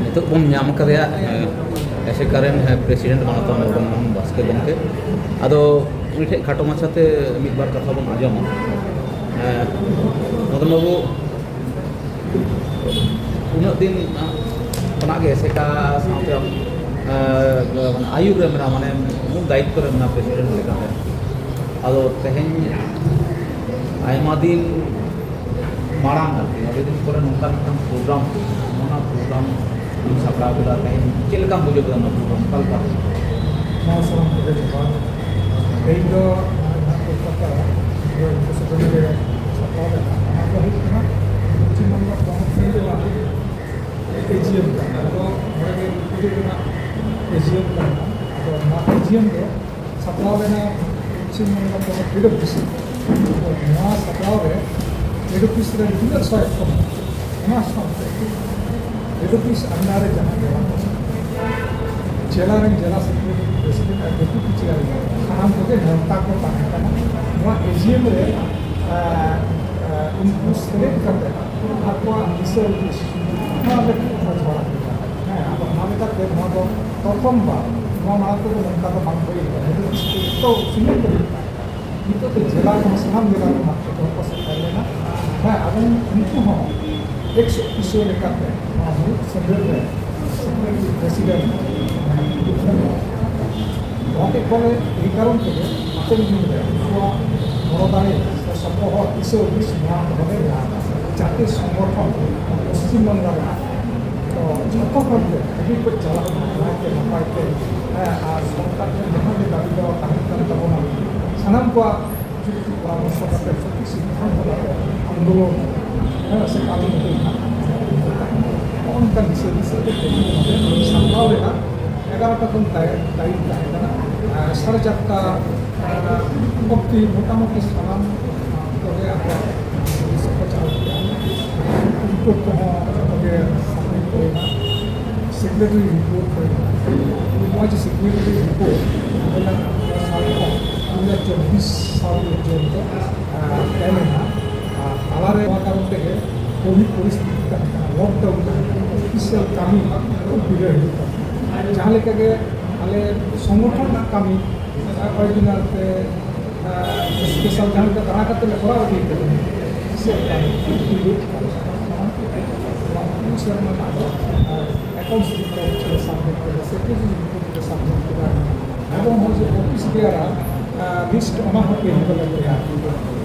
ᱱᱤᱛᱚᱜ ᱵᱚᱱ ᱧᱟᱢ ᱟᱠᱟᱫᱮᱭᱟ ᱮᱥᱮᱠᱟ ᱨᱮᱱ ᱯᱨᱮᱥᱤᱰᱮᱱᱴ ᱢᱟᱱᱚᱛᱟᱱ ᱢᱚᱫᱚᱱ ᱢᱳᱦᱚᱱ ᱵᱟᱥᱠᱮ ᱜᱚᱢᱠᱮ᱾ ᱟᱫᱚ ᱩᱱᱤ ᱴᱷᱮᱱ ᱠᱷᱟᱴᱚ ᱢᱟᱪᱷᱟᱛᱮ ᱢᱤᱫ ᱵᱟᱨ ᱠᱟᱛᱷᱟ ᱵᱚᱱ ᱟᱸᱡᱚᱢᱟ᱾ ᱢᱚᱫᱚᱱ ᱵᱟᱹᱵᱩ, ᱩᱱᱟᱹᱜ ᱫᱤᱱ ᱠᱷᱚᱱᱟᱜ ᱜᱮ ᱮᱥᱮᱠᱟ ᱥᱟᱶᱛᱮ ᱟᱹᱭᱩᱨ ᱨᱮ ᱢᱮᱱᱟᱜᱼᱟ, ᱢᱟᱱᱮ ᱢᱩᱞ ᱫᱟᱭᱤᱛᱛᱚ ᱨᱮ ᱢᱮᱱᱟᱜᱼᱟ ᱯᱨᱮᱥᱤᱰᱮᱱᱴ ᱞᱮᱠᱟᱛᱮ᱾ ᱟᱫᱚ ᱛᱮᱦᱮᱧ ᱟᱭᱢᱟ ᱫᱤᱱ ᱢᱟᱲᱟᱝ ᱟᱨᱠᱤ, ᱟᱹᱰᱤ ᱫᱤᱱ ᱯᱚᱨᱮ ᱱᱚᱝᱠᱟ ᱢᱤᱫᱴᱟᱝ ᱯᱨᱳᱜᱨᱟᱢ, ᱚᱱᱟ ᱯᱨᱳᱜᱨᱟᱢ ᱤᱧ ᱥᱟᱯᱲᱟᱣ ᱠᱮᱫᱟ᱾ ᱛᱮᱦᱮᱧ ᱪᱮᱫ ᱞᱮᱠᱟᱢ ᱵᱩᱡᱷᱟᱹᱣ ᱠᱮᱫᱟ ᱚᱱᱟ ᱯᱨᱳᱜᱨᱟᱢ? ᱚᱠᱟ ᱞᱮᱠᱟ? ᱱᱚᱣᱟ ᱥᱟᱱᱟᱢ ᱠᱚᱜᱮ ᱡᱚᱦᱟᱨ᱾ ᱛᱮᱦᱮᱧ ᱫᱚ ᱱᱚᱣᱟ ᱡᱟᱦᱟᱸ ᱠᱳᱞᱠᱟᱛᱟ ᱨᱮ ᱥᱟᱯᱲᱟᱣ ᱞᱮᱱᱟ, ᱚᱱᱟ ᱫᱚ ᱦᱩᱭᱩᱜ ᱠᱟᱱᱟ ᱯᱚᱥᱪᱤᱢ ᱵᱚᱝᱜᱚ ᱯᱚᱱᱚᱛ ᱨᱮᱱᱟᱜ ᱮᱡᱤᱭᱮᱢ ᱠᱟᱱᱟ᱾ ᱟᱫᱚ ᱱᱚᱰᱮ ᱜᱮ ᱯᱩᱨᱟᱹ ᱨᱮᱱᱟᱜ ᱮᱡᱤᱭᱮᱢ ᱠᱟᱱᱟ᱾ ᱟᱫᱚ ᱱᱚᱣᱟ ᱮᱡᱤᱭᱮᱢ ᱫᱚ ᱥᱟᱯᱲᱟᱣ ᱞᱮᱱᱟ ᱯᱚᱥᱪᱤᱢ ᱵᱚᱝᱜᱚ ᱯᱚᱱᱚᱛ ᱮᱰ ᱚᱯᱷᱤᱥ᱾ ᱱᱚᱣᱟ ᱥᱟᱯᱲᱟᱣ ᱨᱮ ᱮᱰ ᱚᱯᱷᱤᱥ ᱨᱮ ᱛᱤᱱᱟᱹᱜ ᱥᱚᱦᱮᱫ ᱠᱚ ᱢᱮᱱᱟᱜᱼᱟ, ᱚᱱᱟ ᱥᱟᱶᱛᱮ ᱮᱰ ᱚᱯᱷᱤᱥ under ᱨᱮ ᱡᱟᱦᱟᱸ ᱡᱮᱞᱟ ᱠᱚ ᱢᱮᱱᱟᱜᱼᱟ, ᱡᱮᱞᱟ ᱨᱮᱱ ᱡᱮᱞᱟ ᱥᱮᱠᱨᱮᱴᱟᱨᱤ, ᱯᱨᱮᱥᱤᱰᱮᱱᱴ ᱟᱨ ᱰᱮᱯᱩᱴᱤ ᱪᱮᱭᱟᱨᱢᱮᱱ, ᱥᱟᱱᱟᱢ ᱠᱚᱜᱮ ᱱᱮᱣᱛᱟ ᱠᱚ ᱛᱟᱦᱮᱸ ᱠᱟᱱᱟ᱾ ᱱᱚᱣᱟ ᱮᱡᱤᱭᱮᱢ ᱨᱮ ᱟᱨ ᱩᱱᱠᱩ ᱥᱮᱞᱮᱫ ᱠᱟᱛᱮ ᱟᱠᱚᱣᱟᱜ ᱫᱤᱥᱟᱹ ᱦᱩᱫᱤᱥ ᱱᱚᱣᱟ ᱞᱟᱹᱜᱤᱫ ᱠᱚ ᱡᱷᱚᱲᱟ ᱠᱮᱫᱟ᱾ ᱦᱮᱸ, ᱟᱫᱚ ᱚᱱᱟ ᱞᱮᱠᱟᱛᱮ ᱱᱚᱣᱟ ᱫᱚ ᱯᱨᱚᱛᱷᱚᱢ ᱵᱟᱨ, ᱱᱚᱣᱟ ᱢᱟᱲᱟᱝ ᱛᱮᱫᱚ ᱱᱚᱝᱠᱟ ᱫᱚ ᱵᱟᱝ ᱦᱩᱭ ᱟᱠᱟᱱᱟ᱾ ᱱᱤᱛᱚᱜ ᱥᱤᱧᱚᱛ ᱨᱮ ᱱᱤᱛᱚᱜ ᱫᱚ ᱡᱮᱞᱟ ᱠᱚᱦᱚᱸ ᱥᱟᱱᱟᱢ ᱡᱮᱞᱟ ᱠᱷᱚᱱᱟᱜ ᱠᱚ ᱥᱮᱴᱮᱨ ᱞᱮᱱᱟ᱾ ᱦᱮᱸ, ᱟᱫᱚ ᱩᱱᱠᱩ ᱦᱚᱸ ᱮᱠᱥ ᱚᱯᱷᱤᱥᱤᱭᱳ ᱞᱮᱠᱟᱛᱮ ᱱᱚᱣᱟ ᱢᱩᱬᱩᱫ ᱥᱮᱢᱞᱮᱫ ᱨᱮ ᱥᱮᱠᱨᱮᱴᱟᱨᱤ ᱯᱨᱮᱥᱤᱰᱮᱱᱴ ᱱᱚᱣᱟ ᱠᱚ ᱮᱢ ᱠᱟᱜ ᱠᱚᱣᱟ᱾ ᱮᱭ ᱠᱟᱨᱚᱱ ᱛᱮᱜᱮ ᱦᱟᱯᱮᱱ ᱫᱤᱱ ᱨᱮ ᱩᱱᱠᱩᱣᱟᱜ ᱜᱚᱲᱚ ᱫᱟᱲᱮ ᱥᱮ ᱥᱚᱯᱚᱦᱚᱫ ᱫᱤᱥ ᱦᱩᱫᱤᱥ ᱱᱚᱣᱟ ᱫᱚᱦᱚ ᱨᱮ ᱢᱮᱱᱟᱜᱼᱟ᱾ ᱡᱟᱛᱮ ᱥᱚᱝᱜᱚᱴᱷᱚᱱ ᱯᱚᱥᱪᱤᱢ ᱵᱟᱝᱞᱟ ᱨᱮᱱᱟᱜ ᱛᱚ ᱡᱷᱚᱛᱚ ᱦᱚᱲ ᱜᱮ ᱟᱹᱰᱤ ᱠᱚ ᱪᱟᱞᱟᱜ ᱠᱟᱱᱟ ᱱᱟᱭᱛᱮ ᱱᱟᱯᱟᱭ ᱛᱮ, ᱦᱮᱸ, ᱟᱨ ᱥᱚᱨᱠᱟᱨ ᱴᱷᱮᱱ ᱡᱟᱦᱟᱸ ᱜᱮ ᱫᱟᱹᱵᱤ ᱫᱚ ᱛᱟᱦᱮᱱ ᱠᱟᱱ ᱛᱟᱵᱚᱱᱟ, ᱥᱟᱱᱟᱢ ᱠᱚᱣᱟᱜ ᱡᱩᱠᱛᱤ ᱯᱚᱨᱟᱢᱚᱨᱥᱚ ᱠᱟᱛᱮ ᱥᱚᱴᱷᱤᱠ ᱥᱤᱫᱽᱫᱷᱟᱱᱛᱚ ᱠᱟᱛᱮ ᱟᱱᱫᱳᱞᱚᱱ, ᱦᱮᱸ, ᱥᱮ ᱠᱟᱹᱢᱤ ᱦᱚᱴᱚ ᱨᱮᱱᱟᱜ ᱱᱚᱜᱼᱚ ᱱᱚᱝᱠᱟ ᱫᱤᱥᱟᱹ ᱫᱤᱥᱟᱹ ᱛᱮ ᱛᱮᱦᱮᱧ ᱱᱚᱰᱮ ᱥᱟᱯᱲᱟᱣ ᱞᱮᱱᱟ᱾ ᱮᱜᱟᱨᱚᱴᱟ ᱠᱷᱚᱱ ᱴᱟᱭᱤᱢ, ᱴᱟᱭᱤᱢ ᱛᱟᱦᱮᱸ ᱠᱟᱱᱟ᱾ ᱟᱨ ᱥᱟᱲᱮ ᱪᱟᱨᱴᱟ, ᱟᱨ, ᱚᱵᱫᱤ ᱢᱚᱴᱟᱢᱩᱴᱤ ᱥᱟᱱᱟᱢ ᱠᱚᱜᱮ ᱟᱠᱚᱣᱟᱜ ᱫᱤᱥᱚᱢ ᱠᱚ ᱪᱟᱞᱟᱣ ᱠᱮᱫᱟ᱾ ᱨᱤᱯᱳᱨᱴ ᱠᱚᱦᱚᱸ ᱡᱚᱛᱚ ᱜᱮ ᱥᱟᱵᱢᱤᱴ ᱦᱩᱭᱱᱟ᱾ ᱥᱮᱠᱨᱮᱴᱟᱨᱤ ᱨᱤᱯᱳᱨᱴ ᱦᱩᱭᱱᱟ᱾ ᱱᱚᱜᱼᱚᱭ ᱡᱮ ᱥᱮᱠᱨᱮᱴᱟᱨᱤ ᱨᱤᱯᱳᱨᱴ ᱟᱵᱮᱱᱟᱜ ᱥᱟᱞ ᱠᱷᱚᱱ ᱫᱩ ᱦᱟᱡᱟᱨ ᱪᱚᱵᱵᱤᱥ ᱥᱟᱞ ᱯᱚᱨᱡᱚᱱᱛᱚ, ᱟᱨ, ᱛᱟᱭᱚᱢ ᱮᱱᱟ᱾ ᱟᱨ ᱛᱟᱞᱟᱨᱮ ᱱᱚᱣᱟ ᱠᱟᱨᱚᱱ ᱛᱮᱜᱮ ᱠᱳᱵᱷᱤᱰ ᱯᱚᱨᱤᱥᱛᱷᱤᱛᱤ ᱛᱟᱦᱮᱸ ᱠᱟᱱᱟ, ᱞᱚᱠᱰᱟᱣᱩᱱ ᱛᱟᱦᱮᱸ ᱠᱟᱱᱟ, ᱚᱯᱷᱤᱥᱤᱭᱟᱞ ᱠᱟᱹᱢᱤ ᱠᱷᱩᱵ ᱰᱤᱞᱮ ᱦᱩᱭᱩᱜ ᱠᱟᱱᱟ᱾ ᱡᱟᱦᱟᱸ ᱞᱮᱠᱟ ᱜᱮ ᱟᱞᱮ ᱥᱚᱝᱜᱚᱴᱷᱚᱱ ᱨᱮᱱᱟᱜ ᱠᱟᱹᱢᱤ, ᱟᱨ, ᱚᱨᱤᱡᱤᱱᱟᱞ ᱛᱮ, ᱟᱨ, ᱥᱯᱮᱥᱟᱞ ᱡᱟᱦᱟᱸ ᱞᱮᱠᱟ ᱫᱟᱬᱟ ᱠᱟᱛᱮ ᱞᱮ ᱠᱚᱨᱟᱣ ᱤᱫᱤᱭᱮᱫ ᱛᱟᱵᱚᱱᱟ, ᱚᱯᱷᱤᱥᱤᱭᱟᱞ ᱠᱟᱹᱢᱤ ᱠᱷᱩᱵ ᱰᱤᱞᱮ ᱦᱩᱭᱩᱜ ᱠᱟᱱᱟ᱾ ᱱᱚᱣᱟ ᱯᱩᱱ ᱥᱮᱨᱢᱟ ᱨᱮᱱᱟᱜ ᱫᱚ, ᱟᱨ, ᱮᱠᱟᱣᱩᱱᱴᱥ ᱨᱤᱯᱳᱨᱴ ᱞᱮ ᱥᱟᱵᱢᱤᱴ ᱠᱮᱫᱟ, ᱥᱮᱠᱨᱮᱴᱟᱨᱤ ᱨᱤᱯᱳᱨᱴ ᱞᱮ ᱥᱟᱵᱢᱤᱴ ᱠᱮᱫᱟ᱾ ᱮᱵᱚᱝ ᱦᱚᱸᱜᱼᱚᱭ ᱡᱮ ᱚᱯᱷᱤᱥ ᱵᱮᱭᱟᱨᱟᱜ, ᱟᱸ, ᱞᱤᱥᱴ ᱚᱱᱟ ᱦᱚᱸ ᱛᱮᱦᱮᱧ ᱫᱚᱞᱮ ᱛᱮᱭᱟᱨ ᱠᱮᱫᱟ᱾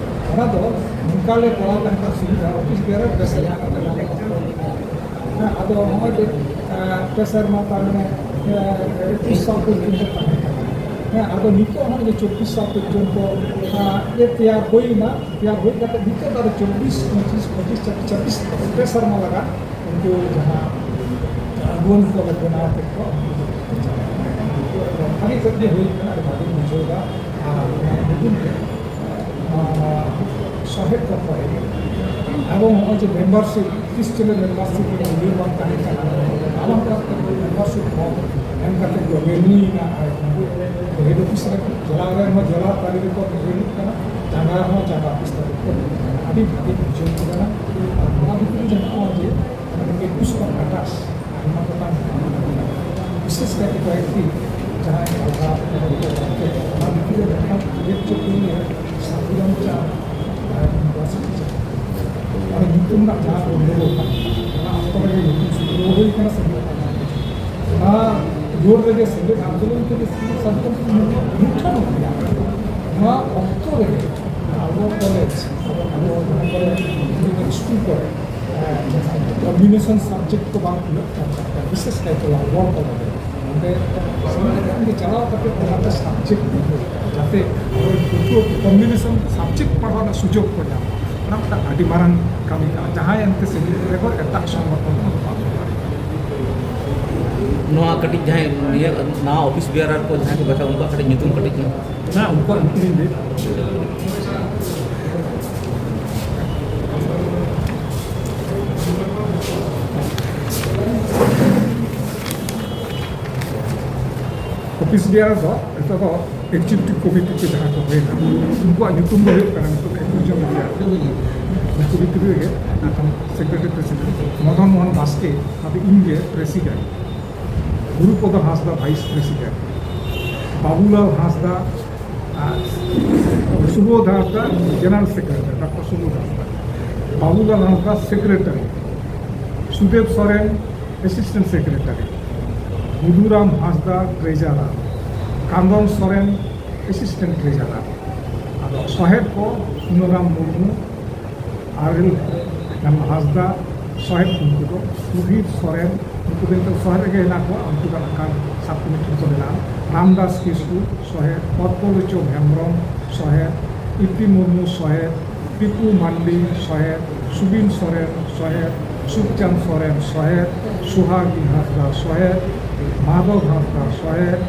ᱚᱱᱟ ᱫᱚ ᱱᱚᱝᱠᱟ ᱞᱮ ᱠᱚᱨᱟᱣ ᱛᱟᱦᱮᱸ ᱠᱟᱱᱟ ᱥᱩᱵᱤᱫᱷᱟ, ᱚᱯᱷᱤᱥ ᱵᱮᱭᱟᱨᱟᱜ ᱯᱮ ᱥᱮᱨᱢᱟ ᱠᱟᱛᱮ ᱧᱟᱢᱚᱜ ᱠᱟᱱᱟ᱾ ᱦᱮᱸ, ᱟᱫᱚ ᱦᱚᱸᱜᱼᱚᱭ ᱡᱮ, ᱟᱸ, ᱯᱮ ᱥᱮᱨᱢᱟ ᱛᱟᱨ ᱢᱟᱱᱮ, ᱟᱸ, ᱮᱠᱩᱥ ᱥᱟᱞ ᱯᱚᱨᱡᱚᱱᱛᱚ ᱛᱟᱦᱮᱸ ᱠᱟᱱᱟ᱾ ᱦᱮᱸ, ᱟᱫᱚ ᱱᱤᱛᱚᱜ ᱦᱚᱸᱜᱼᱚᱭ ᱡᱮ ᱪᱚᱵᱵᱤᱥ ᱥᱟᱞ ᱯᱚᱨᱡᱚᱱᱛᱚ, ᱟᱸ, ᱤᱭᱟᱹ ᱛᱮᱭᱟᱨ ᱦᱩᱭᱱᱟ, ᱛᱮᱭᱟᱨ ᱦᱩᱭ ᱠᱟᱛᱮ ᱱᱤᱛᱚᱜ ᱫᱚ ᱟᱫᱚ ᱪᱚᱵᱵᱤᱥ, ᱯᱚᱸᱪᱤᱥ, ᱯᱚᱸᱪᱤᱥ, ᱪᱷᱟᱵᱵᱤᱥ, ᱪᱷᱟᱵᱵᱤᱥ, ᱯᱮ ᱥᱮᱨᱢᱟ ᱞᱟᱜᱟᱜ ᱩᱱᱠᱩ ᱡᱟᱦᱟᱸ ᱟᱹᱜᱩᱣᱟᱹᱱ ᱠᱚ ᱞᱮ ᱵᱮᱱᱟᱣ ᱠᱮᱫ ᱠᱚᱣᱟ, ᱩᱱᱠᱩ ᱫᱚ ᱠᱚ ᱪᱟᱞᱟᱜ ᱠᱟᱱᱟ᱾ ᱟᱹᱰᱤ ᱛᱮᱫ ᱜᱮ ᱦᱩᱭ ᱠᱟᱱᱟ, ᱟᱹᱰᱤ ᱵᱷᱟᱹᱜᱤᱧ ᱵᱩᱡᱷᱟᱹᱣ ᱮᱫᱟ᱾ ᱟᱨ ᱱᱚᱣᱟ ᱧᱩᱛᱩᱢ ᱛᱮ, ᱱᱚᱣᱟ ᱥᱚᱦᱮᱫ ᱠᱚ ᱠᱚ ᱮᱢ᱾ ᱮᱵᱚᱝ ᱱᱚᱜᱼᱚᱭ ᱡᱮ ᱢᱮᱢᱵᱟᱨᱥᱤᱯ, ᱛᱤᱥ ᱪᱚᱞᱮ ᱢᱮᱢᱵᱟᱨᱥᱤᱯ ᱨᱮᱱᱟᱜ ᱤᱭᱟᱹ ᱵᱟᱝ ᱛᱟᱦᱮᱸ ᱠᱟᱱᱟ, ᱟᱞᱟᱢ ᱠᱟᱛᱮ ᱢᱮᱢᱵᱟᱨᱥᱤᱯ ᱠᱚ ᱮᱢ ᱠᱟᱛᱮ ᱠᱚ ᱨᱮᱱᱩᱭᱮᱱᱟ᱾ ᱟᱨ ᱱᱩᱠᱩ ᱦᱮᱰ ᱚᱯᱷᱤᱥ ᱨᱮ ᱡᱮᱞᱟ ᱨᱮ ᱦᱚᱸ ᱡᱮᱞᱟ ᱛᱟᱹᱨᱤ ᱨᱮᱠᱚ ᱨᱮᱱᱩᱜ ᱠᱟᱱᱟ, ᱡᱟᱸᱜᱟ ᱨᱮᱦᱚᱸ ᱡᱟᱸᱜᱟ ᱚᱯᱷᱤᱥ ᱛᱟᱹᱨᱤ ᱨᱮᱠᱚ ᱨᱮᱱᱩᱜ ᱠᱟᱱᱟ᱾ ᱟᱹᱰᱤ ᱵᱷᱟᱹᱜᱤ ᱵᱩᱡᱷᱟᱹᱣ ᱠᱟᱱᱟ᱾ ᱟᱨ ᱱᱚᱣᱟ ᱵᱷᱤᱛᱨᱤ ᱨᱮ ᱱᱚᱜᱼᱚᱭ ᱡᱮ ᱮᱠᱩᱥ ᱠᱷᱚᱱ ᱟᱴᱷᱟᱥ ᱟᱭᱢᱟ ᱜᱚᱴᱟᱝ ᱵᱤᱥᱮᱥ ᱠᱟᱭᱛᱮ ᱠᱚᱭᱮᱠᱴᱤ ᱡᱟᱦᱟᱸᱭ ᱟᱞᱜᱟ ᱚᱱᱟ ᱵᱷᱤᱛᱨᱤ ᱨᱮ ᱢᱤᱫᱴᱟᱝ ᱩᱞᱞᱮᱠᱷᱡᱳᱜᱽᱭᱚ ᱥᱟᱫᱷᱩᱨᱟᱢ ᱪᱟᱸᱫᱽ ᱟᱨ ᱤᱭᱩᱱᱤᱵᱷᱟᱨᱥᱤᱴᱤ ᱪᱟᱞᱟᱜ ᱠᱟᱱᱟ᱾ ᱨᱮᱱᱟᱜ ᱡᱟᱦᱟᱸ ᱜᱚᱱᱰᱚᱜᱳᱞ ᱠᱟᱱᱟ, ᱚᱱᱟ ᱚᱠᱛᱚ ᱨᱮᱜᱮ ᱧᱩᱛᱩᱢ ᱥᱩᱫᱷᱨᱟᱹᱣ ᱦᱩᱭ ᱠᱟᱱᱟ ᱥᱮ ᱵᱟᱝ? ᱚᱱᱟ ᱡᱳᱨ ᱨᱮᱜᱮ ᱥᱮᱞᱮᱫ ᱟᱱᱫᱳᱞᱚᱱ ᱛᱮᱜᱮ ᱥᱤᱧᱚᱛ ᱥᱟᱫᱷᱤᱱ ᱢᱩᱴᱷᱟᱹᱱ ᱦᱩᱭ ᱟᱠᱟᱱᱟ᱾ ᱚᱱᱟ ᱚᱠᱛᱚ ᱨᱮᱜᱮ ᱟᱵᱚ ᱠᱚᱞᱮᱡᱽ, ᱟᱵᱚ ᱡᱟᱦᱟᱸ ᱠᱚᱨᱮ ᱤᱧᱡᱤᱱᱤᱭᱟᱨᱤᱝ ᱥᱠᱩᱞ ᱠᱚᱨᱮ, ᱮᱸ, ᱠᱚᱢᱵᱤᱱᱮᱥᱚᱱ ᱥᱟᱵᱡᱮᱠᱴ ᱠᱚ ᱵᱟᱝ ᱦᱩᱭᱩᱜ ᱠᱟᱱ ᱛᱟᱵᱚᱱᱟ, ᱵᱤᱥᱮᱥ ᱠᱟᱭᱛᱮ ᱞᱟᱞᱜᱚᱲ ᱠᱚᱞᱮᱡᱽ ᱨᱮ᱾ ᱚᱸᱰᱮ ᱥᱟᱱᱟᱢ ᱜᱮ ᱪᱟᱞᱟᱣ ᱠᱟᱛᱮ ᱚᱱᱟᱛᱮ ᱥᱟᱵᱡᱮᱠᱴ ᱠᱚ, ᱡᱟᱛᱮ ᱟᱵᱚ ᱯᱟᱹᱴᱷᱩᱣᱟᱹ ᱠᱚ ᱠᱚᱢᱵᱤᱱᱮᱥᱚᱱ ᱥᱟᱵᱡᱮᱠᱴ ᱯᱟᱲᱦᱟᱣ ᱨᱮᱱᱟᱜ ᱥᱩᱡᱳᱜᱽ ᱠᱚ ᱧᱟᱢ, ᱚᱱᱟ ᱢᱤᱫᱴᱟᱝ ᱟᱹᱰᱤ ᱢᱟᱨᱟᱝ ᱠᱟᱹᱢᱤ ᱠᱟᱱᱟ, ᱡᱟᱦᱟᱸᱭ ᱮᱱᱛᱮ ᱥᱮᱞᱮᱫ ᱵᱮᱜᱚᱨ ᱮᱴᱟᱜ ᱥᱚᱝᱜᱚᱴᱷᱚᱱ ᱠᱚ ᱵᱟᱝ ᱦᱩᱭ ᱫᱟᱲᱮᱭᱟᱜᱼᱟ᱾ ᱱᱚᱣᱟ ᱠᱟᱹᱴᱤᱡ ᱡᱟᱦᱟᱸᱭ ᱱᱤᱭᱟᱹ ᱱᱟᱣᱟ ᱚᱯᱷᱤᱥ ᱵᱮᱭᱟᱨᱟᱨ ᱠᱚ ᱡᱟᱦᱟᱸᱭ ᱠᱚ ᱵᱟᱪᱷᱟᱣ, ᱩᱱᱠᱩᱣᱟᱜ ᱠᱟᱹᱴᱤᱡ ᱧᱩᱛᱩᱢ ᱠᱟᱹᱴᱤᱡ ᱧᱚᱜ᱾ ᱦᱮᱸ, ᱩᱱᱠᱩᱣᱟᱜ ᱧᱩᱛᱩᱢ ᱤᱧ ᱞᱟᱹᱭ᱾ ᱚᱯᱷᱤᱥ ᱵᱮᱭᱟᱨᱟᱨ ᱫᱚ ᱱᱤᱛᱚᱜ ᱫᱚ ᱮᱠᱡᱤᱠᱤᱭᱩᱴᱤᱵᱷ ᱠᱚᱢᱤᱴᱤ ᱛᱮ ᱡᱟᱦᱟᱸ ᱠᱚ ᱦᱩᱭᱱᱟ, ᱩᱱᱠᱩᱣᱟᱜ ᱧᱩᱛᱩᱢ ᱫᱚ ᱦᱩᱭᱩᱜ ᱠᱟᱱᱟ ᱱᱤᱛᱚᱜ ᱮᱠᱩᱥ ᱡᱚᱱ ᱜᱮᱭᱟ᱾ ᱩᱱᱠᱩ ᱵᱷᱤᱛᱨᱤ ᱨᱮᱜᱮ ᱱᱟᱜ ᱠᱷᱟᱱ ᱥᱮᱠᱨᱮᱴᱟᱨᱤ ᱯᱨᱮᱥᱤᱰᱮᱱᱴ ᱢᱚᱫᱚᱱ ᱢᱳᱦᱚᱱ ᱵᱟᱥᱠᱮ, ᱟᱫᱚ ᱤᱧ ᱜᱮ ᱯᱨᱮᱥᱤᱰᱮᱱᱴ, ᱜᱩᱨᱩᱯᱚᱫᱚ ᱦᱟᱸᱥᱫᱟ ᱵᱷᱟᱭᱤᱥ ᱯᱨᱮᱥᱤᱰᱮᱱᱴ, ᱵᱟᱵᱩᱞᱟᱞ ᱦᱟᱸᱥᱫᱟ, ᱟᱨ ᱥᱩᱵᱳᱫᱷ ᱦᱟᱸᱥᱫᱟ ᱡᱮᱱᱟᱨᱮᱞ ᱥᱮᱠᱨᱮᱴᱟᱨᱤ, ᱰᱚᱠᱴᱚᱨ ᱥᱩᱵᱳᱫᱷ ᱦᱟᱸᱥᱫᱟ, ᱵᱟᱵᱩᱞᱟᱞ ᱦᱟᱸᱥᱫᱟ ᱥᱮᱠᱨᱮᱴᱟᱨᱤ, ᱥᱩᱫᱮᱵ ᱥᱚᱨᱮᱱ ᱮᱥᱤᱥᱴᱮᱱᱴ ᱥᱮᱠᱨᱮᱴᱟᱨᱤ, ᱢᱚᱫᱷᱩᱨᱟᱢ ᱦᱟᱸᱥᱫᱟ ᱴᱨᱮᱡᱟᱨᱟᱨ, ᱠᱟᱸᱫᱚᱱ ᱥᱚᱨᱮᱱ ᱮᱥᱤᱥᱴᱮᱱᱴ ᱴᱨᱮᱡᱟᱨᱟᱨ᱾ ᱟᱫᱚ ᱥᱚᱦᱮᱫ ᱠᱚ ᱥᱩᱱᱟᱹᱨᱟᱢ ᱢᱩᱨᱢᱩ, ᱟᱨᱮᱞ ᱦᱟᱸᱥᱫᱟ ᱥᱚᱦᱮᱫ, ᱩᱱᱠᱩ ᱫᱚ ᱥᱩᱫᱷᱤᱨ ᱥᱚᱨᱮᱱ, ᱩᱱᱠᱩ ᱫᱚ ᱱᱤᱛᱚᱜ ᱥᱚᱦᱮᱫ ᱨᱮᱜᱮ ᱦᱮᱱᱟᱜ ᱠᱚᱣᱟ, ᱩᱱᱠᱩ ᱫᱚ ᱱᱟᱜ ᱠᱷᱟᱱ ᱥᱟᱵ ᱠᱚᱢᱤᱴᱤ ᱨᱮᱠᱚ ᱢᱮᱱᱟᱜᱼᱟ᱾ ᱨᱟᱢᱫᱟᱥ ᱠᱤᱥᱠᱩ ᱥᱚᱦᱮᱫ, ᱯᱚᱫᱽᱢᱚᱞᱳᱪᱚᱱ ᱦᱮᱢᱵᱨᱚᱢ ᱥᱚᱦᱮᱫ, ᱤᱯᱤ ᱢᱩᱨᱢᱩ ᱥᱚᱦᱮᱫ, ᱯᱤᱯᱩ ᱢᱟᱱᱰᱤ ᱥᱚᱦᱮᱫ, ᱥᱩᱵᱤᱱ ᱥᱚᱨᱮᱱ ᱥᱚᱦᱮᱫ, ᱥᱩᱠᱪᱟᱸᱫ ᱥᱚᱨᱮᱱ ᱥᱚᱦᱮᱫ, ᱥᱩᱦᱟᱜᱤ ᱦᱟᱸᱥᱫᱟ ᱥᱚᱦᱮᱫ, ᱢᱟᱫᱷᱚᱵ ᱦᱟᱸᱥᱫᱟ ᱥᱚᱦᱮᱫ,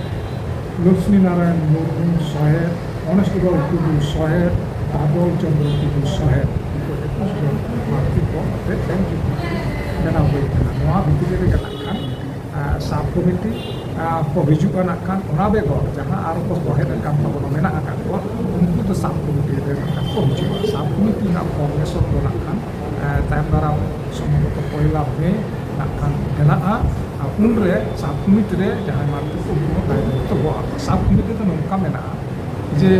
ᱞᱚᱠᱥᱢᱤ ᱱᱟᱨᱟᱭᱚᱱ ᱢᱩᱨᱢᱩ ᱥᱚᱦᱮᱫ, ᱜᱚᱱᱮᱥ ᱜᱳᱯᱟᱞ ᱴᱩᱰᱩ ᱥᱚᱦᱮᱫ, ᱵᱟᱫᱚᱞ ᱪᱚᱸᱫᱽᱨᱚ ᱴᱩᱰᱩ ᱥᱚᱦᱮᱫ᱾ ᱱᱤᱛᱚᱜ ᱮᱠᱩᱥ ᱡᱚᱱ ᱯᱨᱟᱨᱛᱷᱤ ᱠᱚ ᱟᱛᱮ ᱛᱮᱦᱮᱧ ᱡᱩᱠᱛᱤ ᱵᱮᱱᱟᱣ ᱦᱩᱭ ᱠᱟᱱᱟ᱾ ᱱᱚᱣᱟ ᱵᱷᱤᱛᱨᱤ ᱨᱮᱜᱮ ᱱᱟᱜ ᱠᱷᱟᱱ, ᱟᱸ, ᱥᱟᱵ ᱠᱚᱢᱤᱴᱤ, ᱟᱸ, ᱠᱚ ᱦᱤᱡᱩᱜᱼᱟ ᱱᱟᱜ ᱠᱷᱟᱱ᱾ ᱚᱱᱟ ᱵᱮᱜᱚᱨ ᱡᱟᱦᱟᱸ ᱟᱨᱚ ᱠᱚ ᱥᱚᱦᱮᱫ ᱟᱠᱟᱱ ᱛᱟᱵᱚᱱᱟ, ᱢᱮᱱᱟᱜ ᱟᱠᱟᱫ ᱠᱚᱣᱟ, ᱩᱱᱠᱩ ᱫᱚ ᱥᱟᱵ ᱠᱚᱢᱤᱴᱤ ᱨᱮ ᱱᱟᱜ ᱠᱷᱟᱱ ᱠᱚ ᱦᱤᱡᱩᱜᱼᱟ᱾ ᱥᱟᱵ ᱠᱚᱢᱤᱴᱤ ᱨᱮᱱᱟᱜ ᱯᱷᱚᱨᱢᱮᱥᱚᱱ ᱫᱚ ᱱᱟᱜ ᱠᱷᱟᱱ, ᱟᱸ, ᱛᱟᱭᱚᱢ ᱫᱟᱨᱟᱢ ᱥᱚᱢᱵᱷᱚᱵᱚᱛᱚ ᱯᱚᱭᱞᱟ ᱢᱮ ᱱᱟᱜ ᱠᱷᱟᱱ ᱵᱮᱱᱟᱜᱼᱟ᱾ ᱟᱨ ᱩᱱᱨᱮ ᱥᱟᱵ ᱠᱚᱢᱤᱴᱤ ᱨᱮ ᱡᱟᱦᱟᱸᱭ ᱢᱟᱱᱛᱨᱤ ᱠᱚ, ᱩᱱᱠᱩ ᱦᱚᱸ ᱫᱟᱭ ᱫᱟᱭᱤᱛᱛᱚ ᱜᱚᱜ ᱟᱠᱚ᱾ ᱥᱟᱵ ᱠᱚᱢᱤᱴᱤ ᱫᱚ ᱱᱚᱝᱠᱟ ᱢᱮᱱᱟᱜᱼᱟ ᱡᱮ,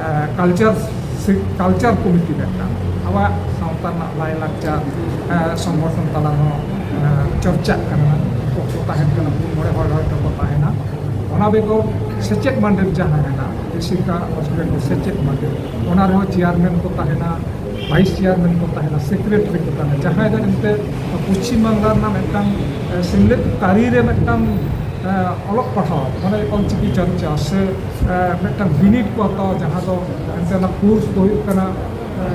ᱟᱸ, ᱠᱟᱞᱪᱟᱨ ᱥᱮ-, ᱠᱟᱞᱪᱟᱨ ᱠᱚᱢᱤᱴᱤ ᱢᱤᱫᱴᱟᱝ, ᱟᱵᱚᱣᱟᱜ ᱥᱟᱶᱛᱟ ᱨᱮᱱᱟᱜ ᱞᱟᱭᱼᱞᱟᱠᱪᱟᱨ, ᱮ, ᱥᱚᱝᱜᱚᱴᱷᱚᱱ ᱛᱟᱞᱟ ᱨᱮᱦᱚᱸ, ᱮ, ᱪᱚᱨᱪᱟᱜ ᱠᱟᱱᱟ᱾ ᱩᱱᱠᱩ ᱠᱚ ᱛᱟᱦᱮᱱ ᱠᱟᱱᱟ, ᱯᱩᱱ ᱢᱚᱬᱮ ᱦᱚᱲ ᱦᱚᱭᱛᱳ ᱠᱚ ᱛᱟᱦᱮᱱᱟ᱾ ᱚᱱᱟ ᱵᱮᱜᱚᱨ ᱥᱮᱪᱮᱫ ᱢᱟᱱᱰᱮᱨ ᱡᱟᱦᱟᱸ ᱦᱮᱱᱟᱜ, ᱵᱮᱥᱤᱨ ᱵᱷᱟᱜᱽ ᱦᱚᱥᱯᱤᱴᱟᱞ ᱥᱮᱪᱮᱫ ᱢᱟᱱᱰᱮᱨ, ᱚᱱᱟ ᱨᱮᱦᱚᱸ ᱪᱮᱭᱟᱨᱢᱮᱱ ᱠᱚ ᱛᱟᱦᱮᱱᱟ, ᱵᱷᱟᱭᱤᱥ ᱪᱮᱭᱟᱨᱢᱮᱱ ᱠᱚ ᱛᱟᱦᱮᱱᱟ, ᱥᱮᱠᱨᱮᱴᱟᱨᱤ ᱠᱚ ᱛᱟᱦᱮᱱᱟ, ᱡᱟᱦᱟᱸᱭ ᱫᱚ ᱮᱱᱛᱮ ᱯᱚᱪᱷᱤᱢ ᱵᱟᱝᱞᱟ ᱨᱮᱱᱟᱜ ᱢᱤᱫᱴᱟᱝ, ᱮ, ᱥᱮᱢᱞᱮᱫ ᱛᱟᱹᱨᱤ ᱨᱮ ᱢᱤᱫᱴᱟᱝ, ᱮ, ᱚᱞᱚᱜ ᱯᱟᱲᱦᱟᱣ, ᱢᱟᱱᱮ ᱚᱞᱪᱤᱠᱤ ᱪᱚᱨᱪᱟ ᱥᱮ, ᱮ, ᱢᱤᱫᱴᱟᱝ ᱵᱤᱱᱤᱰ ᱠᱚ ᱦᱟᱛᱟᱣᱟ, ᱡᱟᱦᱟᱸ ᱫᱚ ᱮᱱᱛᱮ ᱚᱱᱟ ᱠᱳᱨᱥ ᱫᱚ ᱦᱩᱭᱩᱜ ᱠᱟᱱᱟ, ᱮ,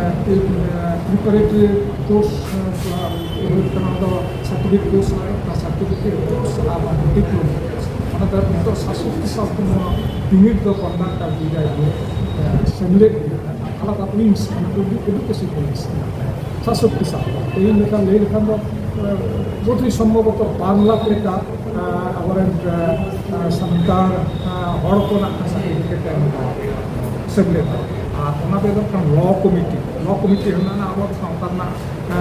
ᱯᱨᱤᱯᱟᱨᱮᱴᱚᱨᱤ ᱠᱳᱨᱥ, ᱮ, ᱦᱩᱭᱩᱜ ᱠᱟᱱᱟ, ᱚᱱᱟ ᱫᱚ ᱥᱟᱨᱴᱤᱯᱷᱤᱠᱮᱴ ᱠᱳᱨᱥ, ᱚᱱᱟ ᱥᱟᱨᱴᱤᱯᱷᱤᱠᱮᱴ ᱠᱳᱨᱥ ᱟᱨ ᱰᱤᱯᱞᱳᱢᱟ ᱠᱳᱨᱥ᱾ ᱚᱱᱟ ᱫᱚ ᱱᱤᱛᱚᱜ ᱥᱟᱛᱥᱚᱴᱴᱤ ᱥᱟᱞ ᱠᱷᱚᱱ ᱱᱚᱣᱟ ᱵᱤᱱᱤᱰ ᱫᱚ ᱠᱚᱱᱰᱟᱠᱴ ᱟᱨ ᱰᱤᱡᱟᱭ ᱫᱚ, ᱮ, ᱥᱮᱢᱞᱮᱫ ᱢᱮᱱᱟᱜᱼᱟ᱾ ᱟᱞᱟᱫᱟ ᱩᱭᱤᱝᱥ, ᱮᱰᱩᱠᱮᱥᱚᱱ ᱩᱭᱤᱝᱥ ᱢᱮᱱᱟᱜ ᱛᱟᱭᱟ᱾ ᱥᱟᱛᱥᱚᱴᱴᱤ ᱥᱟᱞ ᱠᱷᱚᱱ᱾ ᱛᱮᱦᱮᱧ ᱞᱮᱠᱟᱱ, ᱞᱟᱹᱭ ᱞᱮᱠᱷᱟᱱ ᱫᱚ, ᱮ, ᱵᱳᱫᱷᱚᱭ ᱥᱚᱢᱵᱷᱚᱵᱚᱛᱚ ᱵᱟᱨ ᱞᱟᱠᱷ ᱞᱮᱠᱟ, ᱮ, ᱟᱵᱚᱨᱮᱱ, ᱮ, ᱮ, ᱥᱟᱱᱛᱟᱲ, ᱮ, ᱦᱚᱲ ᱠᱚ ᱱᱟᱜ ᱥᱟᱨᱴᱤᱯᱷᱤᱠᱮᱴ ᱮᱢ ᱠᱟᱣᱟ ᱠᱚᱣᱟ᱾ ᱥᱮᱢᱞᱮᱫ ᱫᱚ᱾ ᱟᱨ ᱚᱱᱟ ᱵᱮᱜᱚᱨ ᱠᱷᱟᱱ ᱞᱚ ᱠᱚᱢᱤᱴᱤ, ᱞᱚ ᱠᱚᱢᱤᱴᱤ ᱦᱮᱱᱟᱜᱼᱟ, ᱟᱵᱚ ᱥᱟᱶᱛᱟ ᱨᱮᱱᱟᱜ, ᱮ,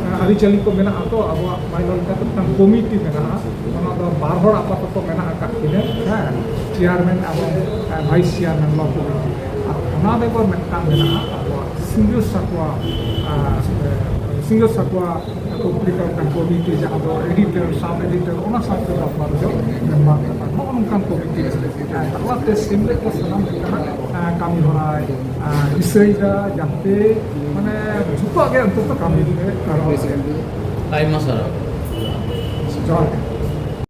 ᱮ, ᱟᱹᱨᱤᱪᱟᱹᱞᱤ ᱠᱚ ᱢᱮᱱᱟᱜᱼᱟ ᱛᱚ, ᱟᱵᱚᱣᱟᱜ ᱵᱟᱭᱞᱚ ᱞᱮᱠᱟᱛᱮ ᱢᱤᱫᱴᱟᱝ ᱠᱚᱢᱤᱴᱤ ᱢᱮᱱᱟᱜᱼᱟ᱾ ᱚᱱᱟ ᱫᱚ ᱵᱟᱨ ᱦᱚᱲ ᱟᱯᱟᱛᱚᱛᱚ ᱢᱮᱱᱟᱜ ᱟᱠᱟᱫ ᱠᱤᱱᱟᱹ, ᱦᱮᱸ, ᱪᱮᱭᱟᱨᱢᱮᱱ ᱮᱵᱚᱝ, ᱮ, ᱵᱷᱟᱭᱤᱥ ᱪᱮᱭᱟᱨᱢᱮᱱ ᱞᱚ ᱠᱚᱢᱤᱴᱤ᱾ ᱟᱨ ᱚᱱᱟ ᱵᱮᱜᱚᱨ ᱢᱤᱫᱴᱟᱝ ᱢᱮᱱᱟᱜᱼᱟ ᱟᱵᱚᱣᱟᱜ ᱥᱤᱸᱜᱟᱹ ᱥᱟᱠᱣᱟ, ᱮ, ᱥᱤᱸᱜᱟᱹ ᱥᱟᱠᱣᱟ ᱯᱚᱵᱽᱞᱤᱠ ᱢᱤᱫᱴᱟᱝ ᱠᱚᱢᱤᱴᱤ, ᱡᱟᱦᱟᱸ ᱫᱚ ᱮᱰᱤᱴᱚᱨ, ᱥᱟᱵ ᱮᱰᱤᱴᱚᱨ, ᱚᱱᱟ ᱥᱟᱶᱛᱮ ᱵᱟᱯᱞᱟ ᱨᱮᱫᱚ ᱢᱮᱢᱵᱟᱨ ᱠᱟᱱᱟ᱾ ᱱᱚᱜᱼᱚ ᱱᱚᱝᱠᱟᱱ ᱠᱚᱢᱤᱴᱤ ᱛᱟᱞᱟᱛᱮ ᱥᱮᱢᱞᱮᱫ ᱠᱚ ᱥᱟᱱᱟᱢ ᱞᱮᱠᱟᱱᱟᱜ, ᱮ, ᱠᱟᱹᱢᱤ ᱦᱚᱨᱟᱭ, ᱮ, ᱫᱤᱥᱟᱹᱭᱮᱫᱟ, ᱡᱟᱛᱮ ᱢᱟᱱᱮ ᱡᱷᱚᱛᱚᱣᱟᱜ ᱜᱮ ᱚᱱᱛᱚᱛᱚ ᱠᱟᱹᱢᱤ ᱨᱮ ᱟᱨᱚ ᱟᱭᱢᱟ ᱥᱟᱨᱦᱟᱣ᱾ ᱡᱚᱦᱟᱨ ᱜᱮ᱾